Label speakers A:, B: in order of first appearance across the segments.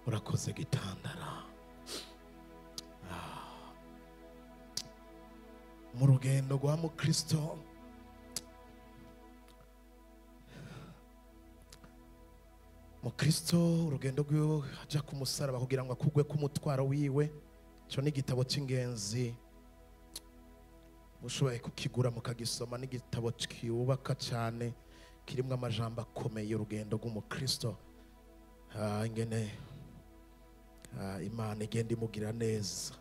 A: Urakoze gitandara. Mu rugendo rwa mukristo mukristo, urugendo rwiwe aja ku musaraba kugira ngo akugwe k'umutwaro wiwe. Ico ni igitabo c'ingenzi, mushoboye kukigura mukagisoma. Ni igitabo cyubaka cyane, kirimo amajambo akomeye y'urugendo rw'umukristo. Ingene Imana igenda imugira neza,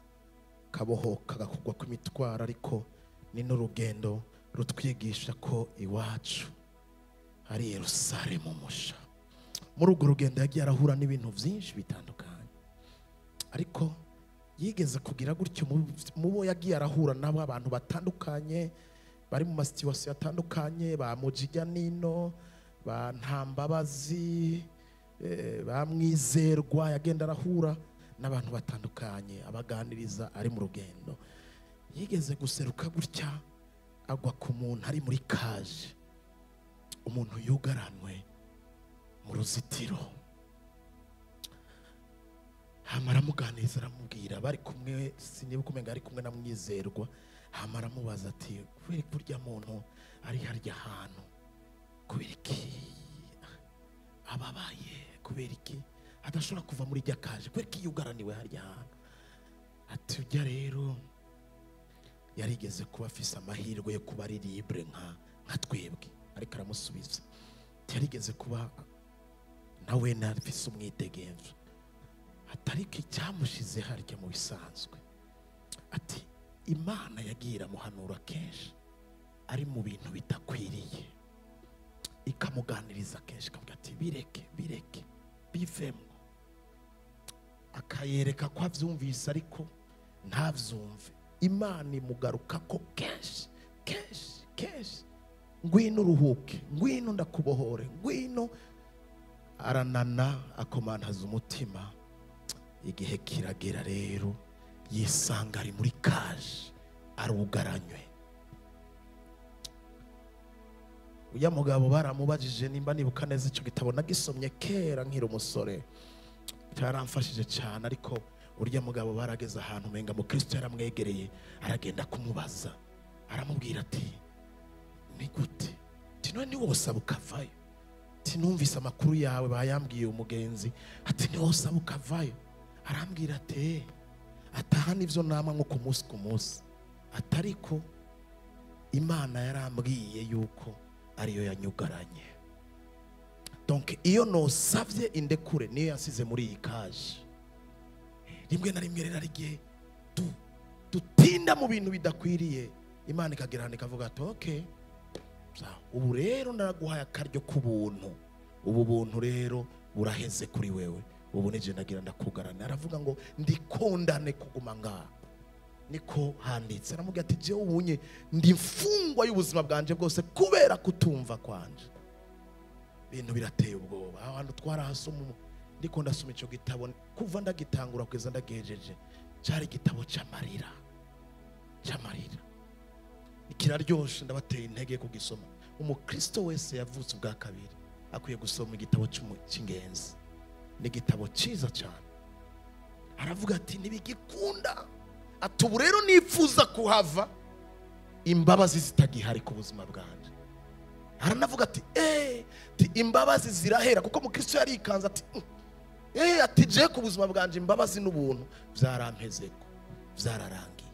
A: kabohoka agakugwa kw'imitwaro. Ariko ni n'urugendo rutwigisha ko iwacu ari Yerusalemu musha. Muri urwo rugendo yagiye arahura n'ibintu byinshi bitandukanye, ariko yigeze kugira gutyo mu bo yagiye arahura nabo, abantu batandukanye bari mu masituwasiyo atandukanye, ba Mujijya nino, ba Ntambabazi, ba Mwizerwa. Yagenda arahura n'abantu batandukanye, abaganiriza ari mu rugendo. Yigeze guseruka gutya agwa ku muntu ari muri kaje, umuntu yugaranwe mu ruzitiro. Hama aramuganiriza, aramubwira, bari kumwe, sinibuka umenga ari kumwe na Mwizerwa. Hama aramubaza ati kubera ko urya muntu ari harya hantu, kubera iki ababaye, kubera iki adashobora kuva muri rya kaje, kubera iki yugaraniwe harya hantu? Ati ujya rero yarigeze kuba afise amahirwe yo kuba ari libre nka twebwe. Ariko aramusubiza ati yarigeze kuba nawe nafise umwidegemvyo, atariko icyamushize harya mu bisanzwe, ati Imana yagiye iramuhanura kenshi ari mu bintu bitakwiriye, ikamuganiriza kenshi, ikavuga ati bireke, bireke, bivemo. Akayereka ko avyumvise ariko ntavyumve. Imana imugaruka ko kenshi kenshi kenshi, ngwino uruhuke, ngwino ndakubohore, ngwino. Aranana, akomantaza umutima. Igihe kiragera rero yisanga ari muri kaje, arugaranywe. Uya mugabo baramubajije, nimba nibuka neza ico gitabo nagisomye kera nkiri umusore, cyaramfashije cyane. Ariko urya mugabo barageze ahantu umenga mukristo yaramwegereye, aragenda kumubaza, aramubwira ati ni gute? Ati none ni wosaba ukavayo? Ati numvise amakuru yawe bayambwiye umugenzi, ati ni wosaba ukavayo? Arambwira ati ataha nivyo nama nko ku munsi ku munsi, atariko Imana yarambwiye yuko ariyo yanyugaranye. Donc iyo nosavye indekure niyo yansize muri iyi kaje. Rimwe na rimwe rero arigihe dutinda mu bintu bidakwiriye, Imana ikagira hano ikavuga ati okay, ubu rero naraguhaye akaryo k'ubuntu, ubu buntu rero buraheze kuri wewe, ubu nije ndagira ndakugarana. Aravuga ngo ndikondane kuguma ngaha, niko handitse. Aramubwira ati jewe ubunye ndi imfungwa y'ubuzima bwanje bwose kubera kutumva kwanje. Ibintu birateye ubwoba. Ahantu twarahasoma, ndiko ndasoma ico gitabo kuva ndagitangura kugeza ndagihejeje, cyari igitabo c'amarira, c'amarira. Kiraryoshe, ndabateye intege kugisoma. Umukristo wese yavutse ubwa kabiri akwiye gusoma igitabo cy'ingenzi. Ni igitabo cyiza cyane. Aravuga ati ntibigikunda, ati ubu rero nifuza kuhava imbabazi zitagihari ku buzima bwanje. Aranavuga ati imbabazi zirahera, kuko mukristo yarikanze ati ati je ku buzima bwanje imbabazi n'ubuntu byarampezeko, byararangiye,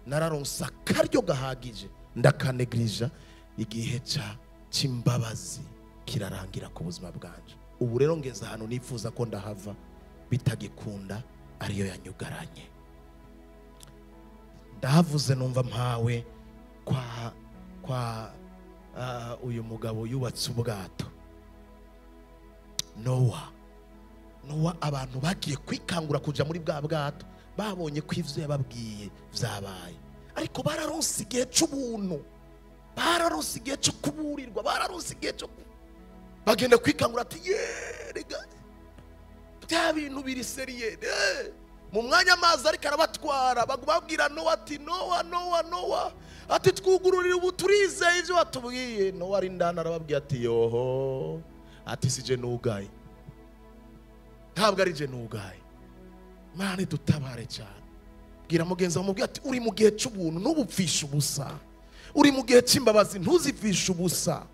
A: nararonsa akaryo gahagije ndakanegrija, igihe cy'imbabazi kirarangira ku buzima bwanje. Ubu rero ngeze ahantu nifuza ko ndahava bitagikunda, ariyo yanyugaranye. Ndahavuze numva mpawe kwa uyu mugabo yubatse ubwato Nowa. Nowa abantu bagiye kwikangura kuja muri bwa bwato, babonye ko ivyo yababwiye vyabaye, ariko bararonse igihe c'ubuntu, bararonse igihe cyo kuburirwa, bararonse igihe cyo bagenda kwikangura ati yerega bya bintu biri seriye. Mu mwanya amazi ariko arabatwara, bagubabwira Nowa ati Nowa, Nowa, Nowa, ati twugururire ubu turizeye ivyo watubwiye. Nowa ari ndani arababwira ati yoho, ati sije nugaye. Ntabwo ari je nugaye. Imana idutabare cyane. Bwira mugenzi wawe, mubwire ati uri mu gihe cy'ubuntu ntubupfishe ubusa. Uri mu gihe cy'imbabazi ntuzipfishe ubusa.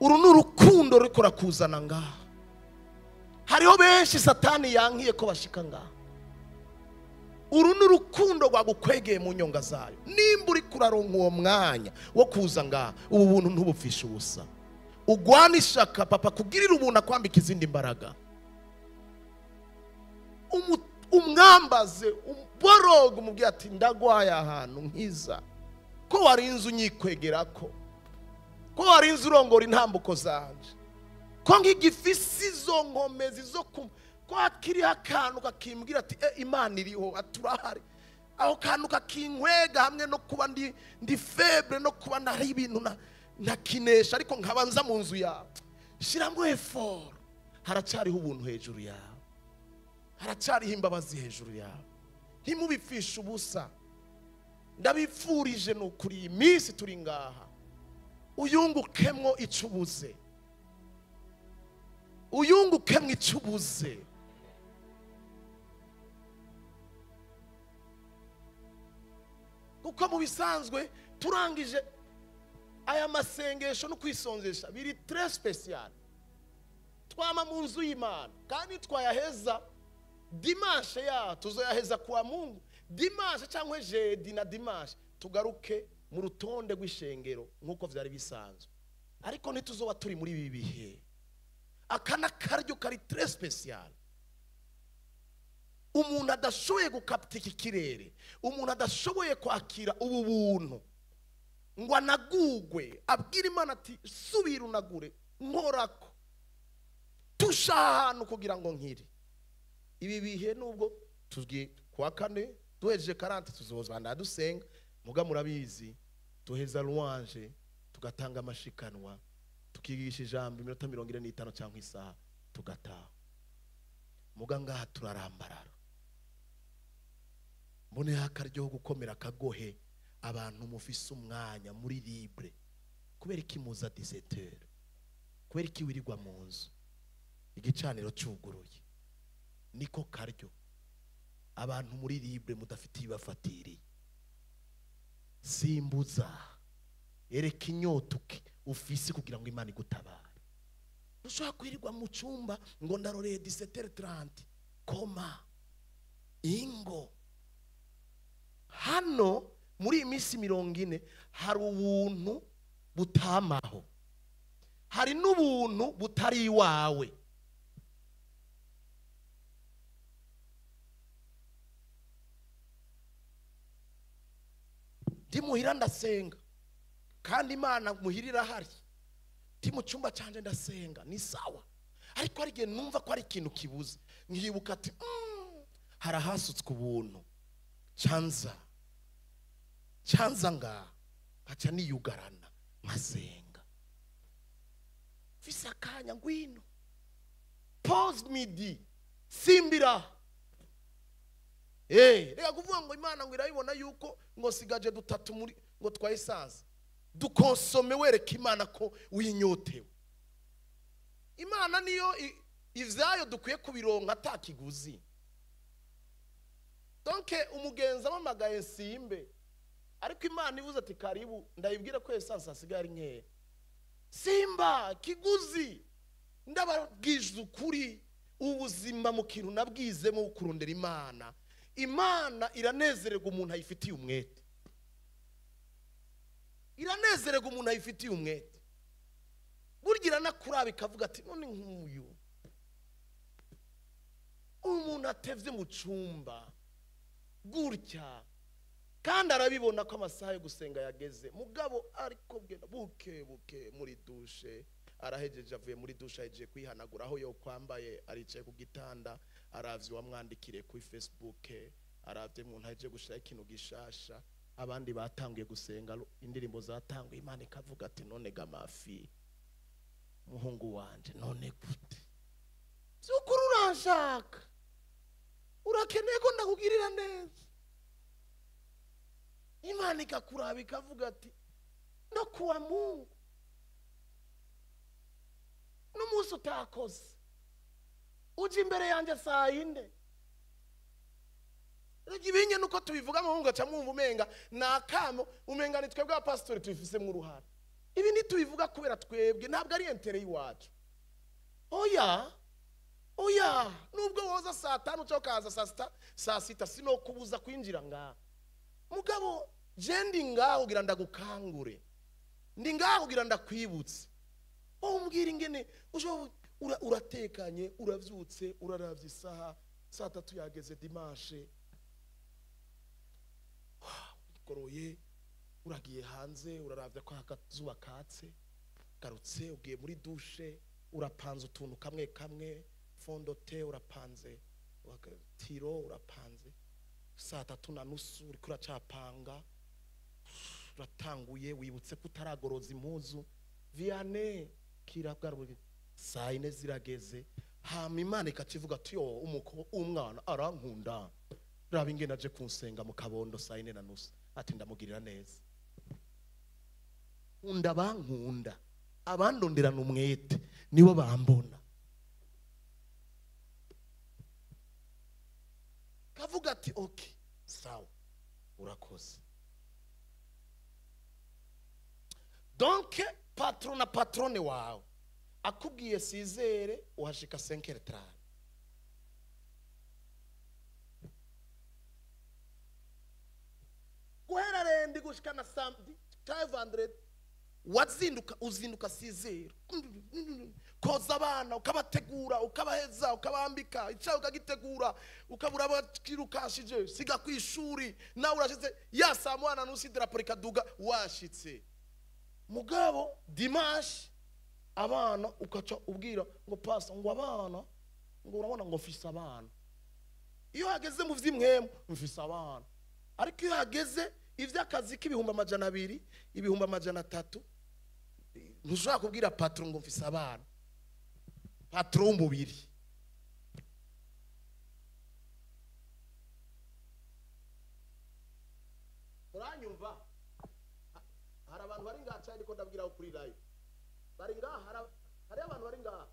A: Uru ni urukundo ruriko rurakuzana ngaha. Hariho benshi Satani yankiye ko bashika ngaha. Uru ni urukundo rwagukwegeye mu nyonga zayo. Nimba uri kuraronka uwo mwanya wo kuza ngaha, ubu buntu ntubupfishe ubusa. Ugwana ishaka papa kugirira ubuntu akwambika izindi mbaraga. Umwambaze, umboroge, umubwire ati ndagwaye ahantu nkiza. Ko warinze unyikwegerako, ko warinze urongora intambuko zanje, ko nk'igifisi izo nkomezi zo ko hakiriho akantu kakimbwira ati Imana iriho, aturahari. Aho kantu kakinkwega hamwe no kuba ndi febre, no kuba nari ibintu ntakinesha, ariko nkabanza mu nzu yawe. Shiramo effort. Haracyariho ubuntu hejuru yawe, haracyariho imbabazi hejuru yawe. Ntimubipfishe ubusa. Ndabipfurije ni ukuri iyi minsi turi ngaha uyungukemwo icyo ubuze, uyungukemwo icyo ubuze. Kuko mu bisanzwe turangije aya masengesho no kwisonzesha biri très spécial. Twama mu nzu y'Imana kandi twayaheza dimanche ya tuzoyaheza kwa Mungu dimanche cyangwa jeudi na dimanche tugaruke mu rutonde rw'ishengero nkuko vyari bisanzwe. Ariko ntituzoba turi muri ibi bihe. Akana karyo kari très spécial. Umuntu adashoboye gukapta iki kirere, umuntu adashoboye kwakira ubu buntu ngo anagugwe, abwira Imana ati subira unagure, nkorako, tusha ahantu kugira ngo nkire. Ibi bihe nubwo tuzwi kuwa kane duhejeje 40 tuzozana dusenga, muga murabizi tuheza louange tugatanga amashikanwa, tukigisha ijambo iminota 45 cyangwa isaha tugataha. Muga ngaha turarambarara. Mbone hakaryo gukomera kagohe abantu mufise umwanya muri libre. Kubera iki muza 17h? Kubera iki wirirwa mu nzu igicaniro cyuguruye? Niko karyo abantu muri libre mudafite ibafatiriye. Simbuza, ereka inyota ufise kugira ngo Imana igutabare. Ushobora kwirirwa mu cyumba ngo ndaroreye 17h30 koma ingo. Hano muri iyi minsi 40 hari ubuntu butamaho, hari n'ubuntu butari iwawe. Ndi muhira ndasenga kandi Imana muhira irahari. Ndi mu cyumba canje ndasenga ni sawa, ariko hari igihe numva ko ari ikintu kibuze, nkibuka ati harahasutswe ubuntu, canza nga nkaca niyugarana nkasenga. Mfise akanya ngwino pause midi simbira. Reka kuvuga ngo Imana ngo irabibona yuko ngo sigaje dutatu muri ngo twa essence. Dukonsome wereka Imana ko winyotewe. Imana niyo ivyayo dukwiye kubironka atakiguzi. Donc umugenzi amamagaye simbe, ariko Imana ivuze ati karibu, ndayibwira ko essence asigaye ari nkeya. Simba kiguzi. Ndababwije ukuri, ubuzima mu kintu nabwizemo kurondera Imana. Imana iranezererwa umuntu ayifitiye umwete. Iranezererwa umuntu ayifitiye umwete. Burya iranakuraba ikavuga ati none nk'uyu umuntu atevye mu cumba gutya kandi arabibona ko amasaha yo gusenga yageze, mugabo ariko bwenda buke buke muri dushe, arahejeje avuye muri dushe ahejeje kwihanagura aho yo kwambaye, aricaye ku gitanda aravye wamwandikire kuri Facebook, aravye umuntu ahejeje gushira ikintu gishasha, abandi batanguye gusenga indirimbo zatanguye, Imana ikavuga ati none gamafi muhungu wanje none gute byukuri uranshaka, urakeneye ko ndakugirira neza. Imana ikakuraba ikavuga ati no kuwa Mungu n'umunsi utakoze Uje imbere yanjye saa 4. Rega ibinye nuko tubivuga mu ngo cyamwumva umenga nakamo umenga ni twebwe abapasitori tubifise mu ruhara. Ibi ntitubivuga kubera twebwe, ntabwo ari entere yiwacu. Oya, oya, nubwo woza saa 5 cyo kaza saa 6, saa 6 sinokubuza kwinjira ngaha. Mugabo je ndi ngaho kugira ndagukangure, ndi ngaho kugira ndakwibutse. Umbwira ingene uratekanye, uravyutse, uraravye isaha saa 3 yageze dimanche, ugoroye, uragiye hanze, uraravye ko akazuba katse, garutse ugiye muri douche, urapanze utuntu kamwe kamwe, fondote urapanze, tiro urapanze, saa 3:30 uriko uracapanga, uratanguye wibutse ko utaragoroza impuzu, viane kirabwaruye, saa 4 zirageze. Hama Imana ikacivuga ati yo umwana arankunda, raba ingene aje kunsenga mu kabondo saa 4:30, ati ndamugirira neza. Nkunda bankunda, abandonderana umwete nibo bambona. Kavuga ati okay, sawa, urakoze. Donc patron na patrone wawe akubwiye sizere, uhashika 5h30. Guhera rendi gushika na samedi 500, wazinduka uzinduka sizere, koza abana ukabategura, ukabaheza, ukabambika icyayi, ukagitegura, ukabura bakirukashije, siga ku ishuri nawe urashitse ya saa 1:30 idarapo rikaduga washitse. Mugabo dimanche abana ukaca ubwira ngo pasa ngo abana ngo urabona ngo mfise abana. Iyo hageze mu vy'imwemu mfise abana, ariko iyo hageze ivy'akazi k'ibihumbi 200, ibihumbi 300, ntushobora kubwira patron ngo mfise abana. Patron w'umubiri. Muranyumva? Hari abantu bari ngaha cyane ko ndabwira aho kuri live. Bari ngaha, hari abantu bari ngaha.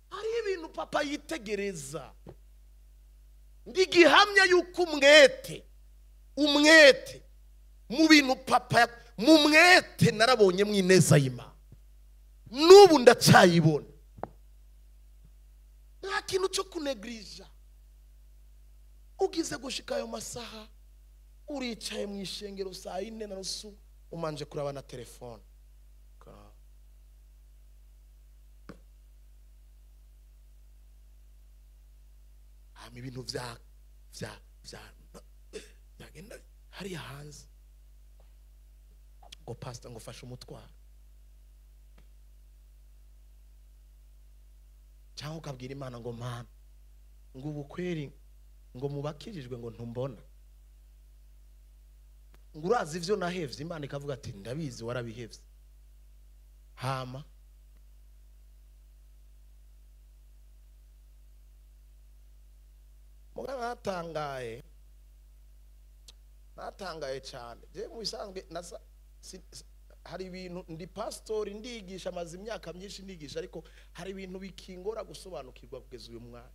A: Hari ibintu papa yitegereza. Ndi gihamya yuko umwete, umwete mu bintu papa mu mwete narabonye mwineza y'Imana. Nubu ndacyayibona. Nta kintu cyo kunegrija. Ugize gushika ayo masaha uricaye mu ishengero saa 4:30 umanje kuraba na telefone. Hama ibintu vya vya vya byagenda hariya hanze ngo pastor ngo fashe umutwaro, cyangwa ukabwira Imana ngo Mana ngo ubukweri ngo mubakijijwe ngo ntumbona, ngo urazi ivyo nahevye. Imana ikavuga ati ndabizi warabihevye. Hama mugana natangaye, natangaye cyane. Je mu bisanzwe hari ibintu ndi pastor ndigisha amaze imyaka myinshi ndigisha, ariko hari ibintu bikingora gusobanukirwa kugeza uyu mwanya.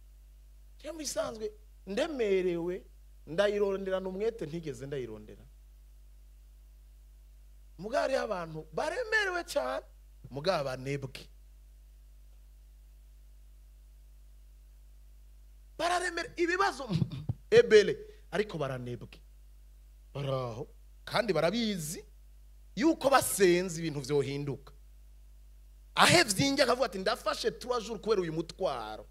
A: Je mu bisanzwe ndemerewe ndayironderana umwete ntigeze ndayirondera. Mugari abantu baremerewe cyane, mugaba banebwe. Bararemere ibibazo ebele, ariko baranebwe. Baraho kandi barabizi yuko basenze ibintu vyohinduka. Ahevye injya akavuga ati ndafashe 3 jours kubera uyu mutwaro,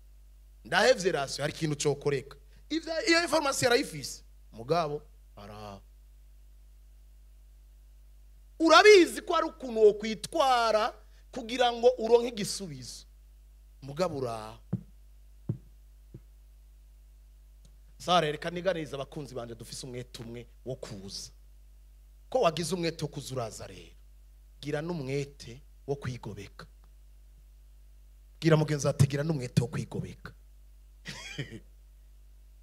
A: ndahevye ration, hari ikintu cokoreka. Iyo information yarayifise, mugabo araho. Urabizi ko ari ukuntu wo kwitwara kugira ngo uronke igisubizo, mugabo uraho. Sare reka niganiriza abakunzi banje dufise umwete umwe wo kuza. Ko wagize umwete wo kuzuraza rero, gira n'umwete wo kwigobeka. Gira mugenzi ati gira n'umwete wo kwigobeka.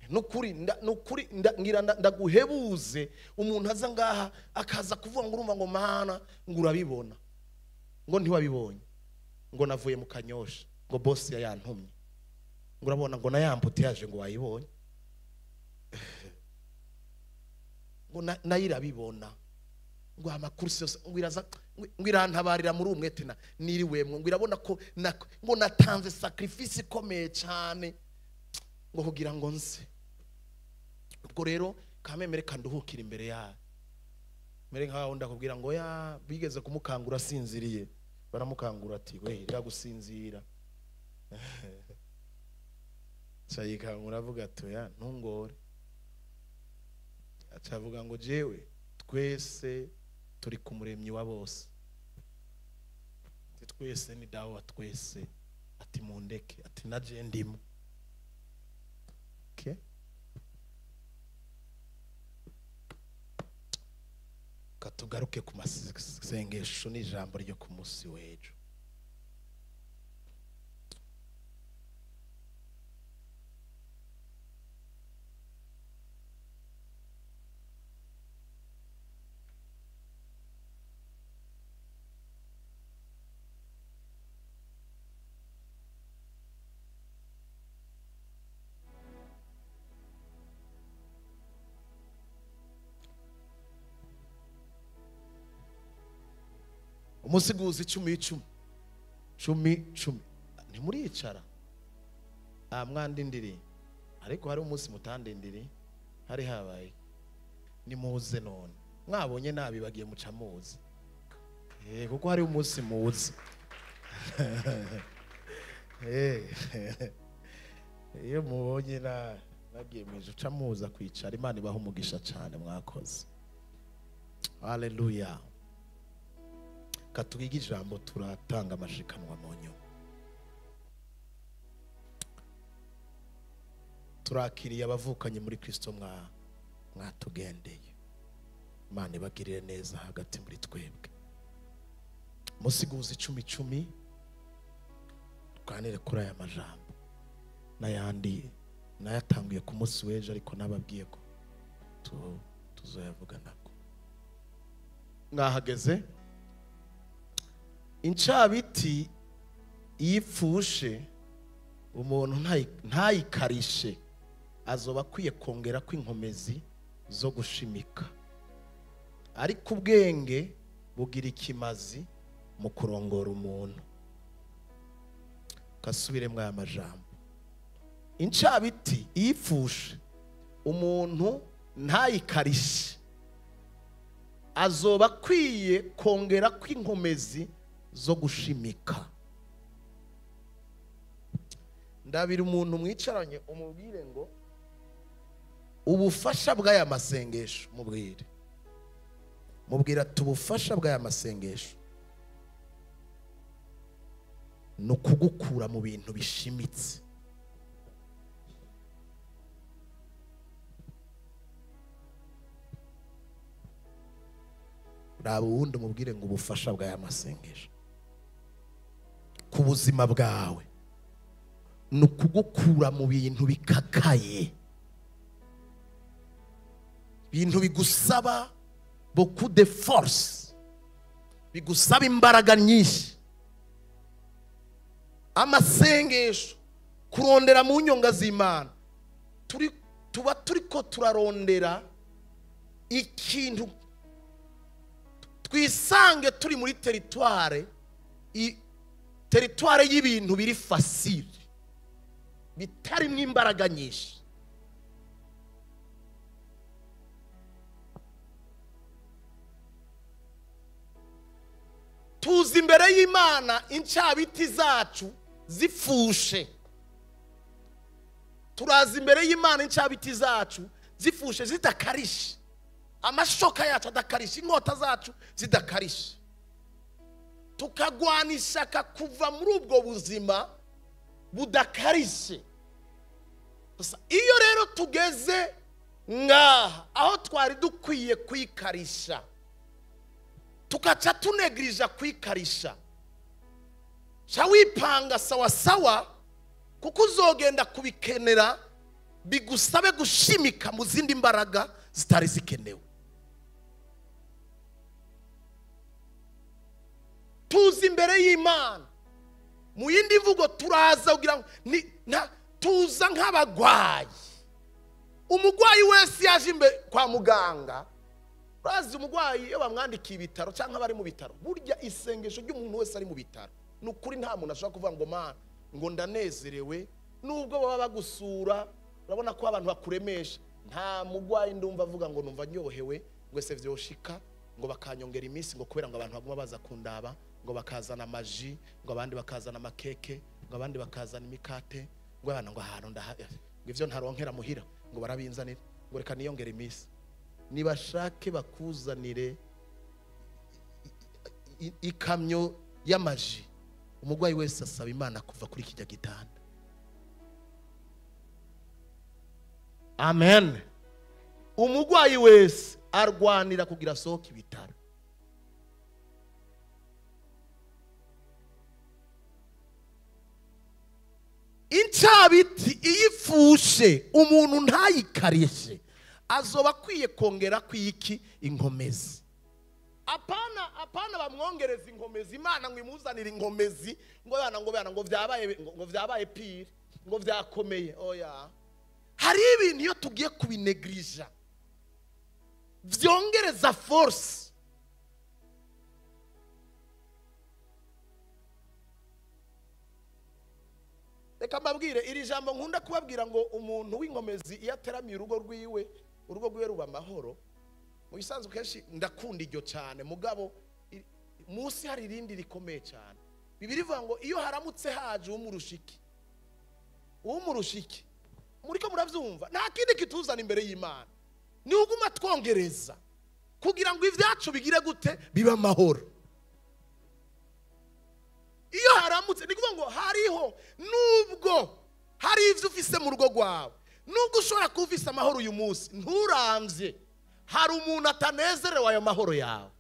A: Nukuri nukuri ngira ndaguhebuze umuntu aza ngaha akaza kuvuga ngo urumva ngo Mana ngo urabibona, ngo ntiwabibonye, ngo navuye mu Kanyosha. Ngo boss yantumye, ngo urabona ngo nayambute yaje ngo wayibonye, ngo nayirabibona, ngo amakuru yose ngo iraza, ngo irantabarira muri umwete na niriwemwe, ngo irabona ko ngo natanze sacrifice ikomeye cyane ngo kugira ngo nze. Ubwo rero kamemere kanduhukira imbere yayo, mere nkaho ndakubwira ngo ya bigeze kumukangura asinziriye, baramukangura ati we rira gusinzira. Cyayikangura avuga ati ya ntungore, acavuga ngo jewe twese turi ku muremyi wa bose, twese ni dawe wa twese, ati mundeke, ati naje ndimo. Okay, katugaruke ku masengesho n'ijambo ryo ku munsi w'ejo. Umusiguzi 10 10 10 10 ntimuricara mwandindiri, ariko hari umunsi mutandindiri hari habaye nimuze none mwabonye nabi bagiye muca muze, kuko hari umunsi muze. Iyo mubonye nagiye mwije uca muza kwicara. Imana ibaha umugisha cyane, mwakoze. Haleluya. Katwiga ijambo turatanga amashikanwa mu nyuma. Turakiriye abavukanye muri Kristo mwatugendeye. Imana ibagirire neza hagati muri twebwe. Musiguzi 10 10 tuganire kuri aya majambo n'ayandi nayatanguye ku munsi w'ejo, ariko nababwiye ko tuzoyavuga nako. Mwahageze. Incabiti yipfushe umuntu ntayikarishe azoba akwiye kongera kw'inkomezi zo gushimika, ariko ubwenge bugira ikimazi mu kurongora umuntu. Kasubiremo aya majambo. Incabiti yipfushe umuntu ntayikarishe azoba akwiye kongera kw'inkomezi zo gushimika. Ndabira umuntu mwicaranye umubwire ngo ubufasha bw'aya masengesho, mubwira tubufasha bw'aya masengesho no kugukura mu bintu bishimitse. Raba uwundi umubwire ngo ubufasha bw'aya masengesho ku buzima bwawe ni ukugukura mu bintu bikakaye, bintu bigusaba beaucoup de force, bigusaba imbaraga nyinshi. Amasengesho kurondera mu nyonga z'Imana, tuba turiko turarondera ikintu twisange turi muri territoire y'ibintu biri facile, bitarimo imbaraga nyinshi. Tuzi imbere y'Imana incabiti zacu zifushe, turaza imbere y'Imana incabiti zacu zifushe, zidakarishe, amashoka yacu adakarishe, inkota zacu zidakarishe, tukagwana ishaka kuva muri ubwo buzima budakarishe. Iyo rero tugeze ngaha aho twari dukwiye kwikarisha, tukaca tunegrija kwikarisha, cha wipanga sawa sawa, kuko uzogenda kubikenera bigusabe gushimika mu zindi mbaraga zitari zikenewe. Tuzi imbere y'Imana Mu yindi mvugo turaza kugira ngo tuza nk'abagwayi. Umugwayi wese yaje imbere kwa muganga, urazi umugwayi iyo bamwandikiye ibitaro cyangwa bari mu bitaro, burya isengesho ry'umuntu wese ari mu bitaro ni ukuri, nta muntu ashobora kuvuga ngo mana ngo ndanezerewe, nubwo baba bagusura urabona ko abantu bakuremesha. Nta mugwayi ndumva avuga ngo numva nyohewe ngo ese vyoshika ngo bakanyongera iminsi ngo kubera ngo abantu baguma baza kundaba, ngo bakazana amaji, ngo abandi bakazana amakeke, ngo abandi bakazana imikate, ngo abana ngo ahantu ndaha ngo ivyo ntaronkera muhira ngo barabinzanira, ngo reka niyongera iminsi. Nibashake bakuzanire ikamyo y'amaji. Umugwayi wese asaba Imana kuva kuri kijya gitanda. Amen. Umugwayi wese arwanira kugira sohoka ibitaro. Incabiti iyifushe umuntu ntayikarishe azoba akwiye kongera kwiki inkomezi. Apana apana bamwongereza inkomezi, Imana ngo imuzanire inkomezi ngo bana ngo bana ngo vyabaye ngo vyabaye pire ngo vyakomeye. Oya, hari ibintu iyo tugiye kubinegrija vyongereza force. Reka mbabwire iri jambo nkunda kubabwira ngo umuntu w'inkomezi iyo ateramiye urugo rwiwe, urugo rwiwe ruba amahoro. Mu bisanzwe kenshi ndakunda iryo cyane, mugabo munsi hari irindi rikomeye cyane. Bibiri ivuga ngo iyo haramutse haje umurushiki, umurushiki muriko muravyumva, nta kindi kituzana imbere y'Imana ni uguma twongereza kugira ngo ivyacu bigire gute, biba amahoro. Iyo haramutse ni kuvuga ngo hariho nubwo hari ivyo ufise mu rugo rwawe, nubwo ushobora kuvisa amahoro uyu munsi nturamvye, hari umuntu atanezerewe ayo mahoro yawe.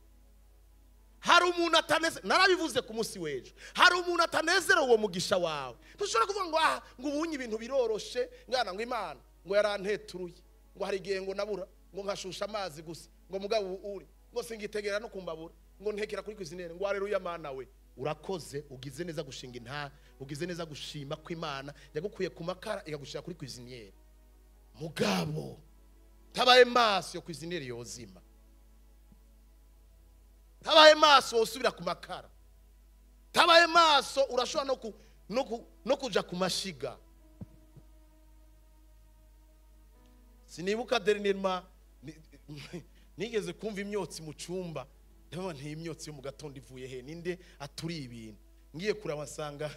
A: Hari umuntu atanezerewe, narabivuze ku munsi w'ejo, hari umuntu atanezerewe uwo mugisha wawe. Ntushobora kuvuga ngo ah ngo ubunye ibintu biroroshe, ngana ngo Imana ngo yaranteturuye, ngo hari igihe ngo nabura ngo nkashusha amazi gusa, ngo mugabo uri ngo singitegera no kumbabura, ngo ntekera kuri cuisiniere, ngo haleluya Mana we. Urakoze, ugize neza gushinga intara, ugize neza gushima ko Imana yagukuye ku makara ikagushira kuri cuisiniere. Mugabo tabaye maso yo cuisiniere yozima, tabaye maso usubira ku makara, tabaye maso urashobora no kuja ku mashiga. Sinibuka dernièrement nigeze kumva imyotsi mu cyumba, ndabona nti imyotsi yo mu gatondo ivuye he, ninde aturi ibintu. Ngiye kuraba nsanga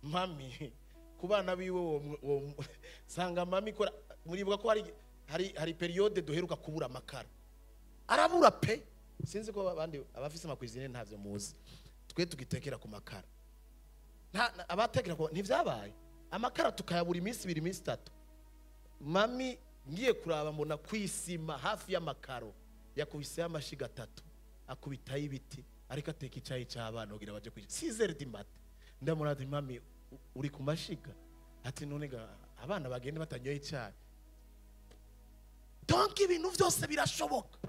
A: mami ku bana biwe, sanga mami kora. Muribuka ko hari periode duheruka kubura amakara, arabura pe. Sinzi ko abandi abafise amakwizine ntavyo muzi, twe tugitekera ku makara. Nta abatekera ko ntivyabaye amakara tukayabura iminsi ibiri iminsi itatu. Mami ngiye kuraba mbona kwisima hafi y'amakaro yakubise amashiga atatu, akubitayo ibiti, ariko ateka icyayi cy'abana kugira baje kwiga 6h du matin. Ndamurati mami uri ku mashiga, ati none ga abana bagende batanyoye icyayi. Donc ibintu byose birashoboka.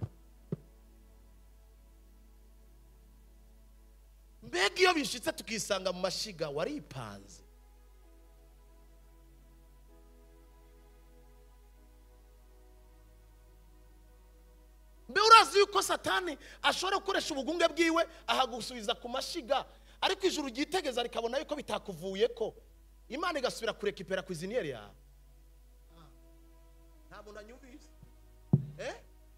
A: Mbega iyo bishitse tukisanga mu mashiga waripanze. Mbe urazi yuko Satani ashobora gukoresha ubugunge bwiwe ahagusubiza ku mashiga, ariko ijuru ryitegeza rikabona yuko bitakuvuye ko Imana igasubira kurekipera cuisiniere yawe. Nta muntu anyumvise.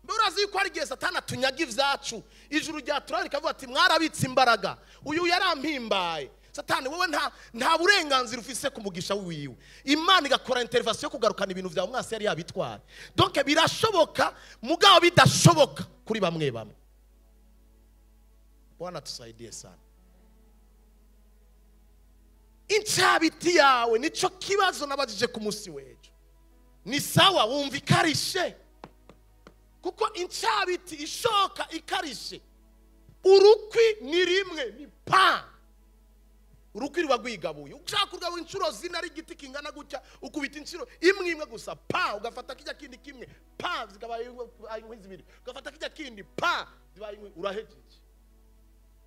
A: Mbe urazi yuko hari igihe Satani atunyaga ivyacu, ijuru ryatura rikavuga ati mwarabitse imbaraga, uyu yarampimbaye. Satani wowe nta burenganzira ufise ku mugisha wiwe. Imana igakora intervention yo kugarukana ibintu vyawe mwase yari yabitwara. Donc birashoboka mugabo bidashoboka kuri bamwe bamwe. Bwana tusaidie sana. Incabiti yawe nico kibazo nabajije ku munsi w'ejo. Ni sawa wumva ikarishe, kuko incabiti ishoka ikarishe urukwi ni rimwe ni pa. Urukwi ruba rwigabuye, ushaka kurwaba inshuro zina ari igiti kingana gutya, ukubita inshuro imwe imwe gusa pa, ugafata kijya kindi kimwe pa, zikabaye inkwi zibiri, ugafata kijya kindi pa, zibaye inkwi, urahejeje.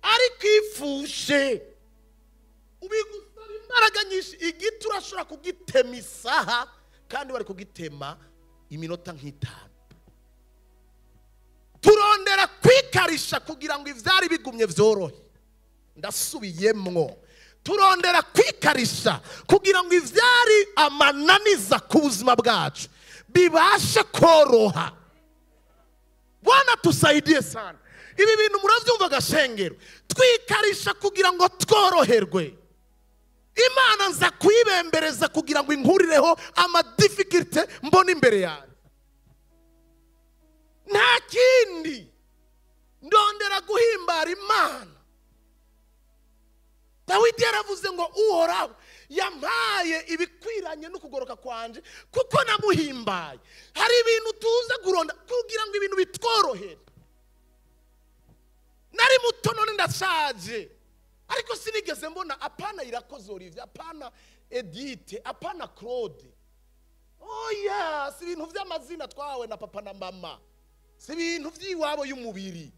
A: Ariko ifushe Ubigusaba imbaraga nyinshi. Igiti urashobora kugitema isaha kandi bari kugitema iminota nk'itanu. Turondera kwikarisha kugira ngo ivyari bigumye vyorohe. Ndasubiyemwo, turondera kwikarisha kugira ngo ivyari amananiza ku buzima bwacu bibashe koroha. Bwana tusaidie sana. Ibi bintu muravyumva gashengero. Twikarisha kugira ngo tworoherwe. Imana nza kuyibembereza kugira ngo inkurireho ama difficulté mbona imbere yanjye. Nta kindi, ndondera guhimbara Imana. Dawidi yaravuze ngo Uhoraho yampaye ibikwiranye no kugoroka kwanje kuko namuhimbaye. Hari ibintu tuza guronda kugira ngo ibintu bitworohere. Nari muto none ndashaje, ariko sinigeze mbona apana Irakoze Olivier, apana Edith, apana Claude. Oya, si ibintu vy'amazina twahawe na papa na mama, si ibintu vy'iwabo y'umubiri.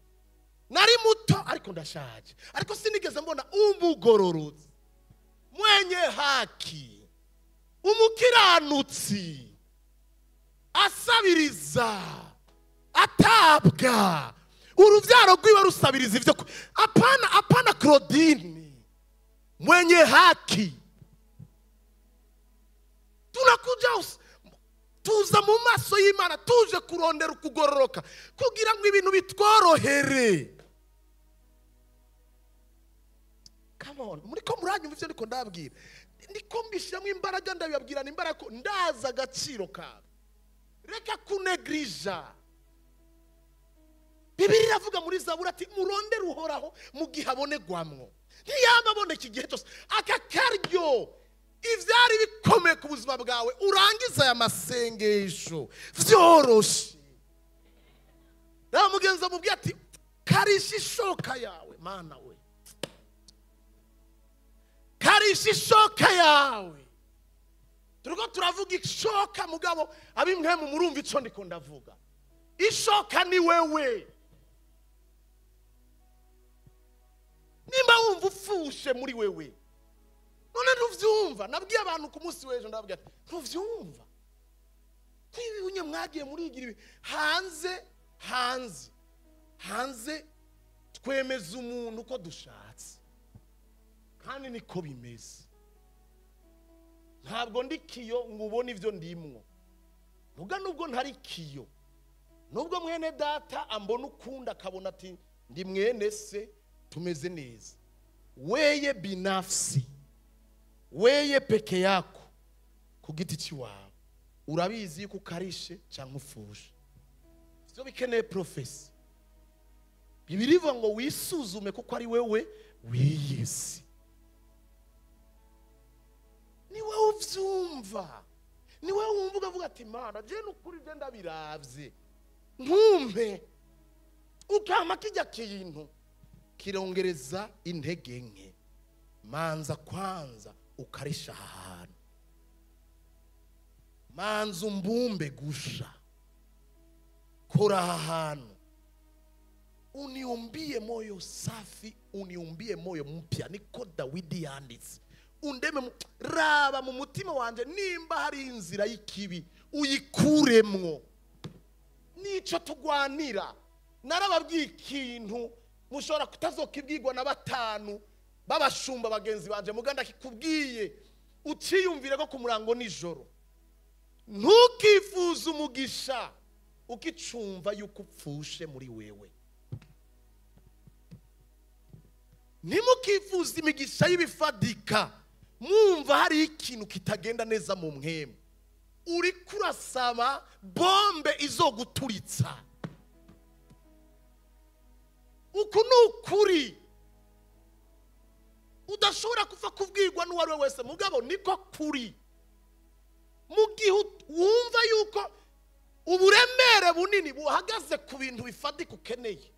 A: Nari muto ariko ndashaje, ariko sinigeze mbona umugororotsi, mwenye haki, umukiranutsi, asabiriza, atabwa, uruvyaro rwiwe rusabiriza ivyo. Apana, apana Claudine, mwenye haki. Tunakuja tuza mu maso y'Imana tuje kurondera ukugororoka kugira ngo ibintu bitworohere. Come on, muriko muranyumva ivyo ndiko ndababwira. Ndiko mbishyiramo imbaraga, ndabibabwirana imbaraga ko ndazi agaciro kawe. Reka kunegrija. Bibiliya iravuga muri Zaburi ati murondere Uhoraho mu gihe abonegwamwo. Ntiyama aboneka igihe cyose. Aka karyo ivyari bikomeye ku buzima bwawe urangiza aya masengesho vyoroshe. Nawe mugenzi amubwiye ati karisha ishoka yawe, Mana we, karisha ishoka yawe. Turiko turavuga ishoka, mugabo abimwemu murumva ico ndiko ndavuga. Ishoka ni wewe. Nimba wumva ufushe muri wewe, none ntuvyumva. Nabwiye abantu ku munsi w'ejo, ndababwira ati ntuvyumva kwibi unye mwagiye murigira ibi hanze hanze hanze. Twemeza umuntu uko dushatse, kandi niko bimeze. Ntabwo ndi kiyo ngo ubone ivyo ndimwo. Muga nubwo ntari kiyo, nubwo mwene data ambona ukunda akabona ati ndi mwene se tumeze neza, weye binafsi, weye peke yako ku giti ciwawe urabizi yuko ukarishe canke ufushe. Sivyo bikeneye profesi. Bibiliya ivuga ngo wisuzume kuko ari wewe wiyizi. Ni wewe uvyumva, ni wewe wumva ukavuga ati Mana je nukuri je ndabiravye, ntumpe ukama kijya kintu kirongereza intege nke. Manza kwanza ukarisha ahantu, manza umbumbe gusha, kora ahantu, uniumbie moyo safi, uniumbie moyo mpya. Niko Dawidi yanditse. Undeme, raba mu mutima wanje nimba hari inzira y'ikibi uyikuremwo. Nico tugwanira. Narababwiye ikintu mushobora kutazokibwirwa na batanu babashumba bagenzi banje, muganda kikubwiye uciyumvire ko ku murango nijoro. Ntukifuze umugisha ukicumva yuko upfushe muri wewe. Ntimukifuze imigisha y'ibifadika mwumva hari ikintu kitagenda neza mu mwemu. Uri kurasaba bombe izoguturitsa. Uku ni ukuri udashobora kuva kubwirwa n'uwo ari we wese, mugabo niko kuri. Mu gihe wumva yuko uburemere bunini buhagaze ku bintu bifadika ukeneye,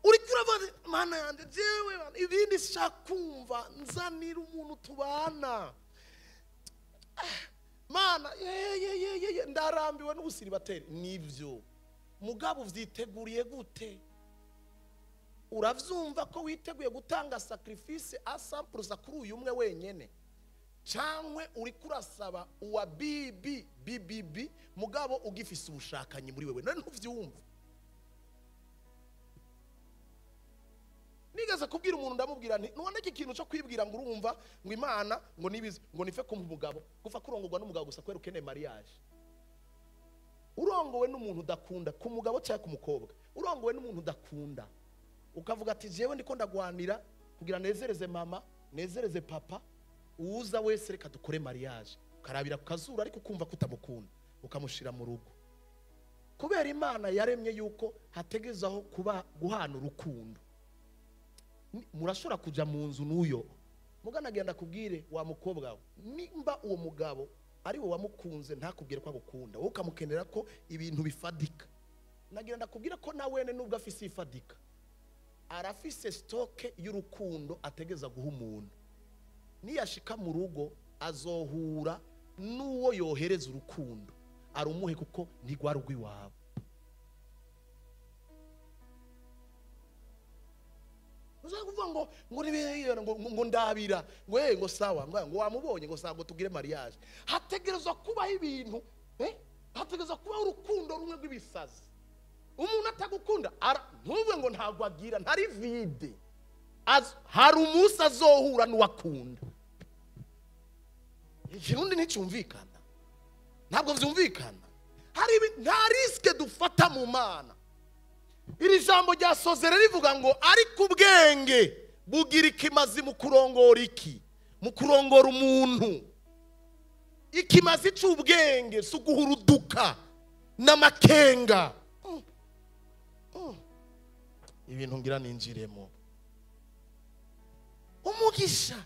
A: uri kuravuga Mana yanjye jewe ibindi shakumva nzanira umuntu tubana. Mana ye ndarambiwe n'ubusiribateri. Nivyo mugabo uvyiteguriye gute? Uravyumva ko witeguye gutanga sacrifice a 100% kuri uyu umwe wenyene, cyangwa uri kurasaba uwa BB BBB mugabo ugifise ubushakanyi muri wewe? None ntuvyumva? Nigeze kubwira umuntu, ndamubwira nti none iki kintu cyo kwibwira ngo urumva ngo Imana ngo nibize ngo nife kumpa umugabo, kuva kurongorwa n'umugabo gusa kwera ukeneye mariage. Urongowe n'umuntu udakunda, ku mugabo cyangwa ku mukobwa, urongowe n'umuntu udakunda, ukavuga ati jewe ndiko ndagwanira kugira nezereze mama, nezereze papa, uza wese reka dukore mariage, ukarabira ku kazuru ariko ukumva kutamukunda, ukamushira mu rugo. Kubera Imana yaremye yuko hategezaho kuba guhana urukundo. Murashobora kuja mu nzu n'uyo mugana, agenda kubwire wa mukobwa we, nimba uwo mugabo ari we wamukunze ntakubwire ko agukunda, wowe ukamukenera ko ibintu bifadika. Nagira ndakubwira ko na wene nubwo afise ifadika, arafise stoke y'urukundo ategeza guha umuntu. Niyashika mu rugo azohura n'uwo yohereza urukundo arumuhe, kuko ntigwari rw'iwabo. Uzakuvuga ngo ngo ngo ndabira ngo ngo sawa, ngo wamubonye ngo sawa ngo tugire mariage. Hategerezwa kubaho ibintu, hategerezwa kubaho urukundo rumwe rw'ibisazi. Umuntu atagukunda ntuvuge ngo ntabwo agira, ntari vide. Hari umunsi azohura n'uwakunda. Ikirundi nticyumvikana, ntabwo vyumvikana. Hari nta riske dufata mu Mana. Iri jambo rya Sozera rivuga ngo ariko ubwenge bugira ikimazi mu kurongora iki? Mu kurongora umuntu. Ikimazi c'ubwenge si uguhuruduka n'amakenga. Ibintu ngira ninjiremo. Umugisha,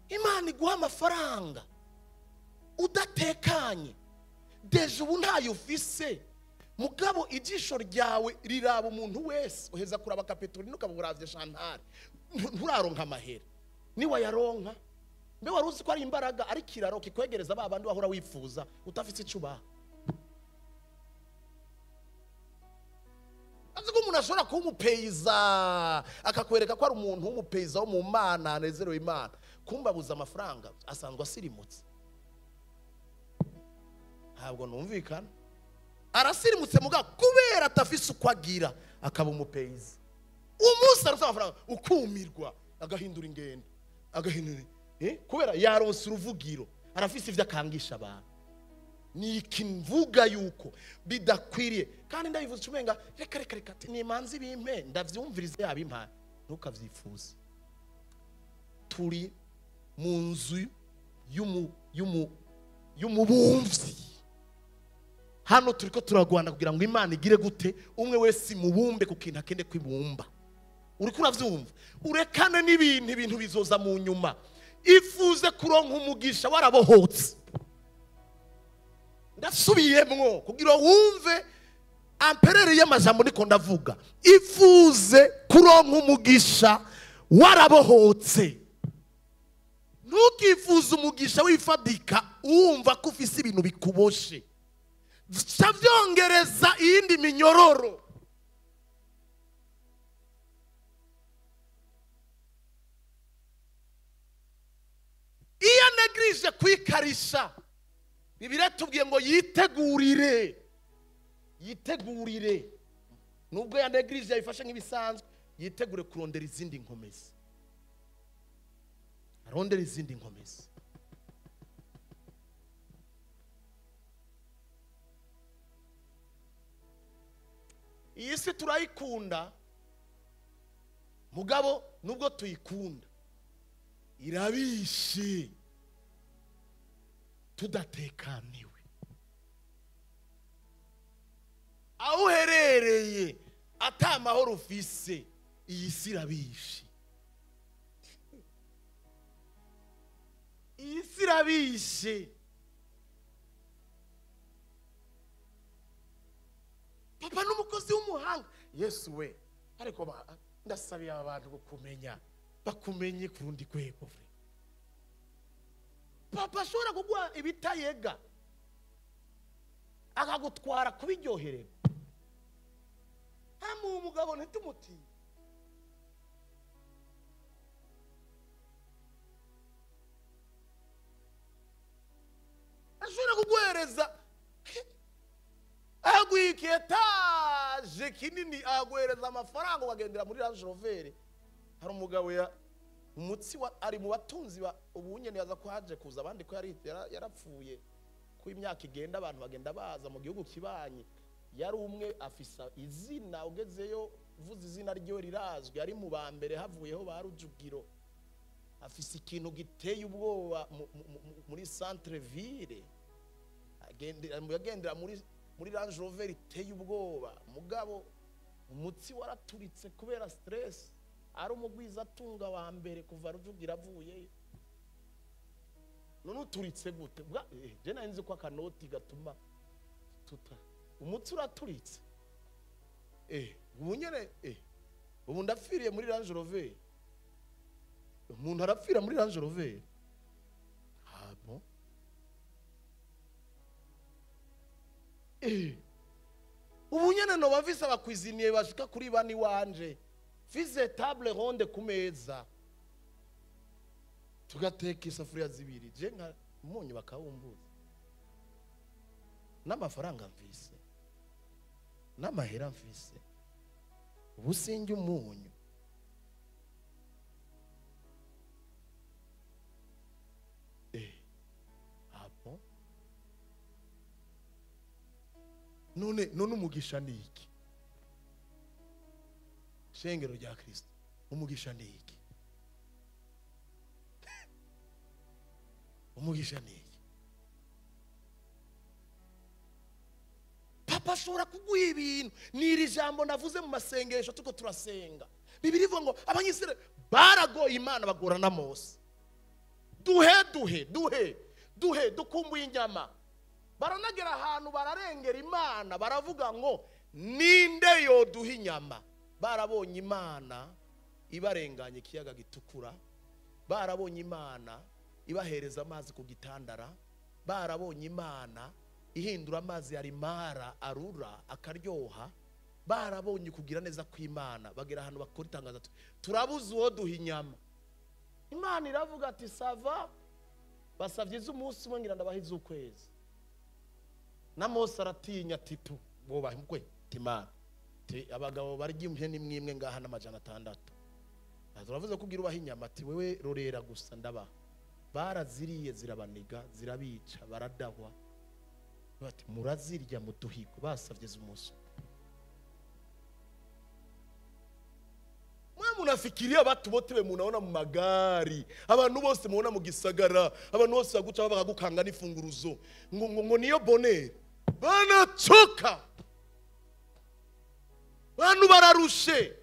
A: Imana iguha amafaranga udatekanye, deje ubu ntayo ufise, mugabo ijisho ryawe riraba umuntu wese, uheza kuraba Kapetorine ukaburavye Chantal, nturaronka amahera. Niwa yaronka, mbe wari uzi ko ari imbaraga, ari kiraro kikwegereza ba bandi wahora wifuza utafise ico ubaha. Azi ko umuntu ashobora kuba umupeyiza akakwereka ko ari umuntu w'umupeyiza wo mu Mana anezerewe Imana, kumbabuza amafaranga asanzwe asirimutse. Ntabwo numvikana. Arasirimutse mugabo kubera atafise uko agira akaba umupeyiza. Umunsi arose amafaranga ukumirwa, agahindura ingendo, agahindura kubera yaronse uruvugiro, arafise ivyo akangisha abantu. Ni ikimvuga yuko bidakwiriye, kandi ndabivuze umenga reka reka reka nimanze bimpe ndavyumvirize yabimpaye. Ntukavyifuze. Turi mu nzu y'umubumvyi. Hano turiko turagwana kugira ngo Imana igire gute umwe wese mubumbe ku kintu akende kwibumba. Uriko uravyumva? Urekane n'ibintu, ibintu bizoza mu nyuma. Ifuze kuronka umugisha warabohotse. Ndasubiyemwo kugira wumve amperere y'amajambo niko ndavuga. Ifuze kuronka umugisha warabohotse. Ntukifuze umugisha wifadika wumva ko ufise ibintu bikuboshe. Vyongereza iyindi minyororo. Iyo negrije kwikarisha, Bibiliya tubwiye ngo yitegurire, yitegurire. Nubwo ya negrije yayifashe nk'ibisanzwe, yitegure kurondera izindi nkomezi. Arondera izindi nkomezi. Iyi si turayikunda, mugabo nubwo tuyikunda irabishe tudatekaniwe. Aho uherereye ata amahoro ufise, iyi si irabishe. Iyi si irabishe. Papa n'umukozi w'umuhanga, Yesu we, ariko ndasabiye abantu kumenya, bakumenye kurundi kwego. Papa ashobora kuguha ibitayega akagutwara kubiryoherera. Hamu umugabo ntitumuti. Aguhereza aguha etaje kinini, aguhereza amafaranga ukagendera muri Range Rover. Hari umugabo ya umutsi ari mu batunzi ubu nyene yaza ko haje kuza abandi ko yarapfuye ko imyaka igenda abantu bagenda baza mu gihugu kibanyi. Yari umwe afisa izina, ugezeyo uvuze izina ryo rirazwi, ari mu ba mbere havuyeho ba Rujugiro. Afise ikintu giteye ubwoba muri centre ville, agendera muri Range Rover iteye ubwoba. Mugabo umutsi waraturitse kubera stress. Ari umugwiza atunga wa mbere kuva Rujugira avuye. None uturitse gute? Je nari nzi ko akanoti gatuma tuta umutsi uraturitse. Ubu nyene ubu ndapfiriye muri Range Rover. Umuntu arapfira muri Range Rover. Ah bon? Ubu nyene no bavise abakwiziniye bashika kuri bani wanje. Fize table ronde ku meza. Tugateka isafuriya zibiri. Je nka umunyu bakawumbuza. N'amafaranga mvise. N'amahera mvise. Ubu sinjye umunyu. Ah bon? None umugisha ni iki? Shengero rya Kristo, umugisha ni iki? Umugisha ni iki? Papa ashobora kuguha ibintu. Ni iri jambo navuze mu masengesho tuko turasenga. Bibiri ivuga ngo Abanyisirayeli baragoye Imana bagora na Mose. Duhe duhe duhe duhe dukumbuye inyama. Baranagera ahantu bararengera Imana, baravuga ngo ninde yoduha inyama? Barabonye Imana ibarenganye ikiyaga gitukura, barabonye Imana ibahereza amazi ku gitandara, barabonye Imana ihindura amazi ya Mara arura akaryoha, barabonye kugira neza kw'Imana. Bagera ahantu bakora itangazo, turabuze uwo duha inyama. Imana iravuga ati sava, basavye iz'umunsi umwe ngira ndabaha iz'ukwezi. Na Mose aratinya ati tu bobahe mukwe Imana. Abagabo barya impene imwe ngaha n'600. Turavuze kugira ubaha inyama ati wewe rorera gusa ndabaha. Baraziriye zirabaniga zirabica baradahwa. Bati murazirya muduhigo. Basavye z'umunsi. Mwe munafikiria batu bote be munaona mu magari, abantu bose muona mu gisagara, abantu bose baguca bakagukanga n'ifunguruzo ngo niyo bonheur. Banachoka. Bantu bararushe.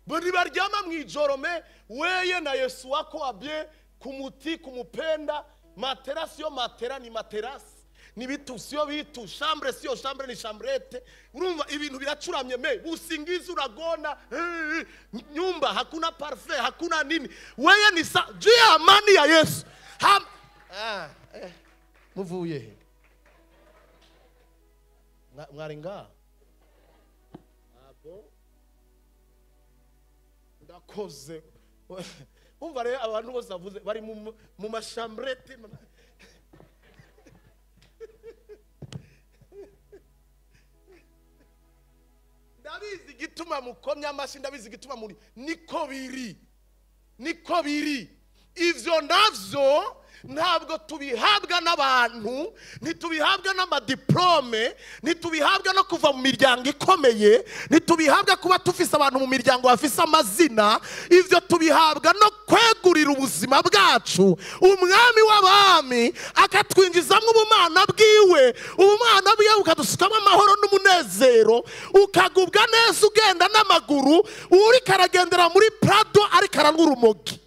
A: Bari baryama mwijoro me weye na Yesu wako abye kumuti kumupenda. Matera sio matera ni materasi, ni bitu sio bitu, chambre sio chambre ni chambrete. Urumva ibintu biracuramye me usingizi uragona, nyumba hakuna parfait, hakuna nini. Weye ni sa juu ya amani ya Yesu. Muvuye he? Mwari nga? Abo ndakoze. Umva rero abantu bose bavuze bari mu mashambrete. Ndabizi igituma mukomya amashi, ndabizi igituma muri niko biri. Niko biri. Ivyo navyo ntabwo tubihabwa n'abantu, ntitubihabwa n'amadiplome, ntitubihabwa no kuva mu miryango ikomeye, ntitubihabwa kuba tufise abantu mu miryango bafise amazina. Ivyo tubihabwa no kwegurira ubuzima bwacu umwami w'abami, akatwinjizamo ubumana bwiwe. Ubumana bwiwe bukadusukamo amahoro n'umunezero, ukagubwa neza ugenda n'amaguru, uri karagendera muri Prado ariko aranywa urumogi.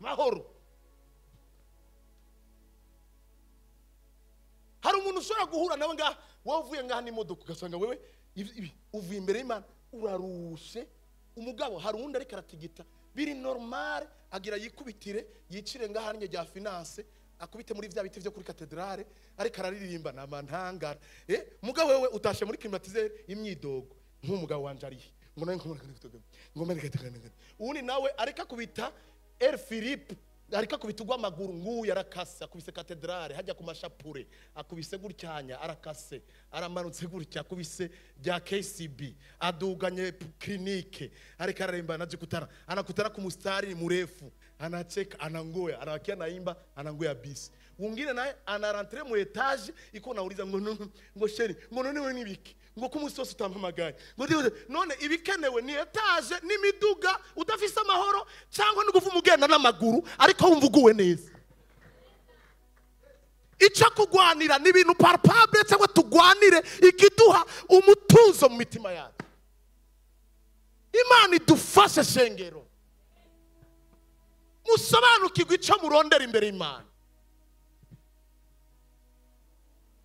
A: Mahoro. Hari umuntu ushobora guhura nawe ngaha, wowe uvuye ngaha n'imodoka ugasanga wewe uvuye imbere y'Imana urarushe. Umugabo hari uwundi ariko aratigita biri normal, agira yikubitire yicire ngaha rya finance, akubite muri vya biti vyo kuri katedrale ariko araririmba namantangara. Mugabo wewe utashe muri climatiseur imyidogo nk'umugabo wanje ari ngo nawe ngo undi nawe ariko akubita Air Philippe ariko akubita ugwamaguru nguyu arakase akubise katedrale hajya ku mashapure akubise gutyanya arakase aramanutse gutya akubise rya KCB aduganye clinique ariko araremba anajikutana anakutana ku mustari murefu anacheka anangoya anawakia naimba anangoya bisi. Wengine naye anarentre mu etage iko nauliza ngo ngo sheri ngo none we nibiki ngo kumusosi utampamagaye ngo none ibikenewe ni etage n'imiduga udafise amahoro cyangwa n'uguva umugenda n'amaguru ariko wumva uguwe neza. Icyo kugwanira ni ibintu palpable cyangwa tugwanire ikiduha umutuzo mu mitima yacu. Imana idufashe shengero musobanukirwe icyo murondera imbere y'Imana.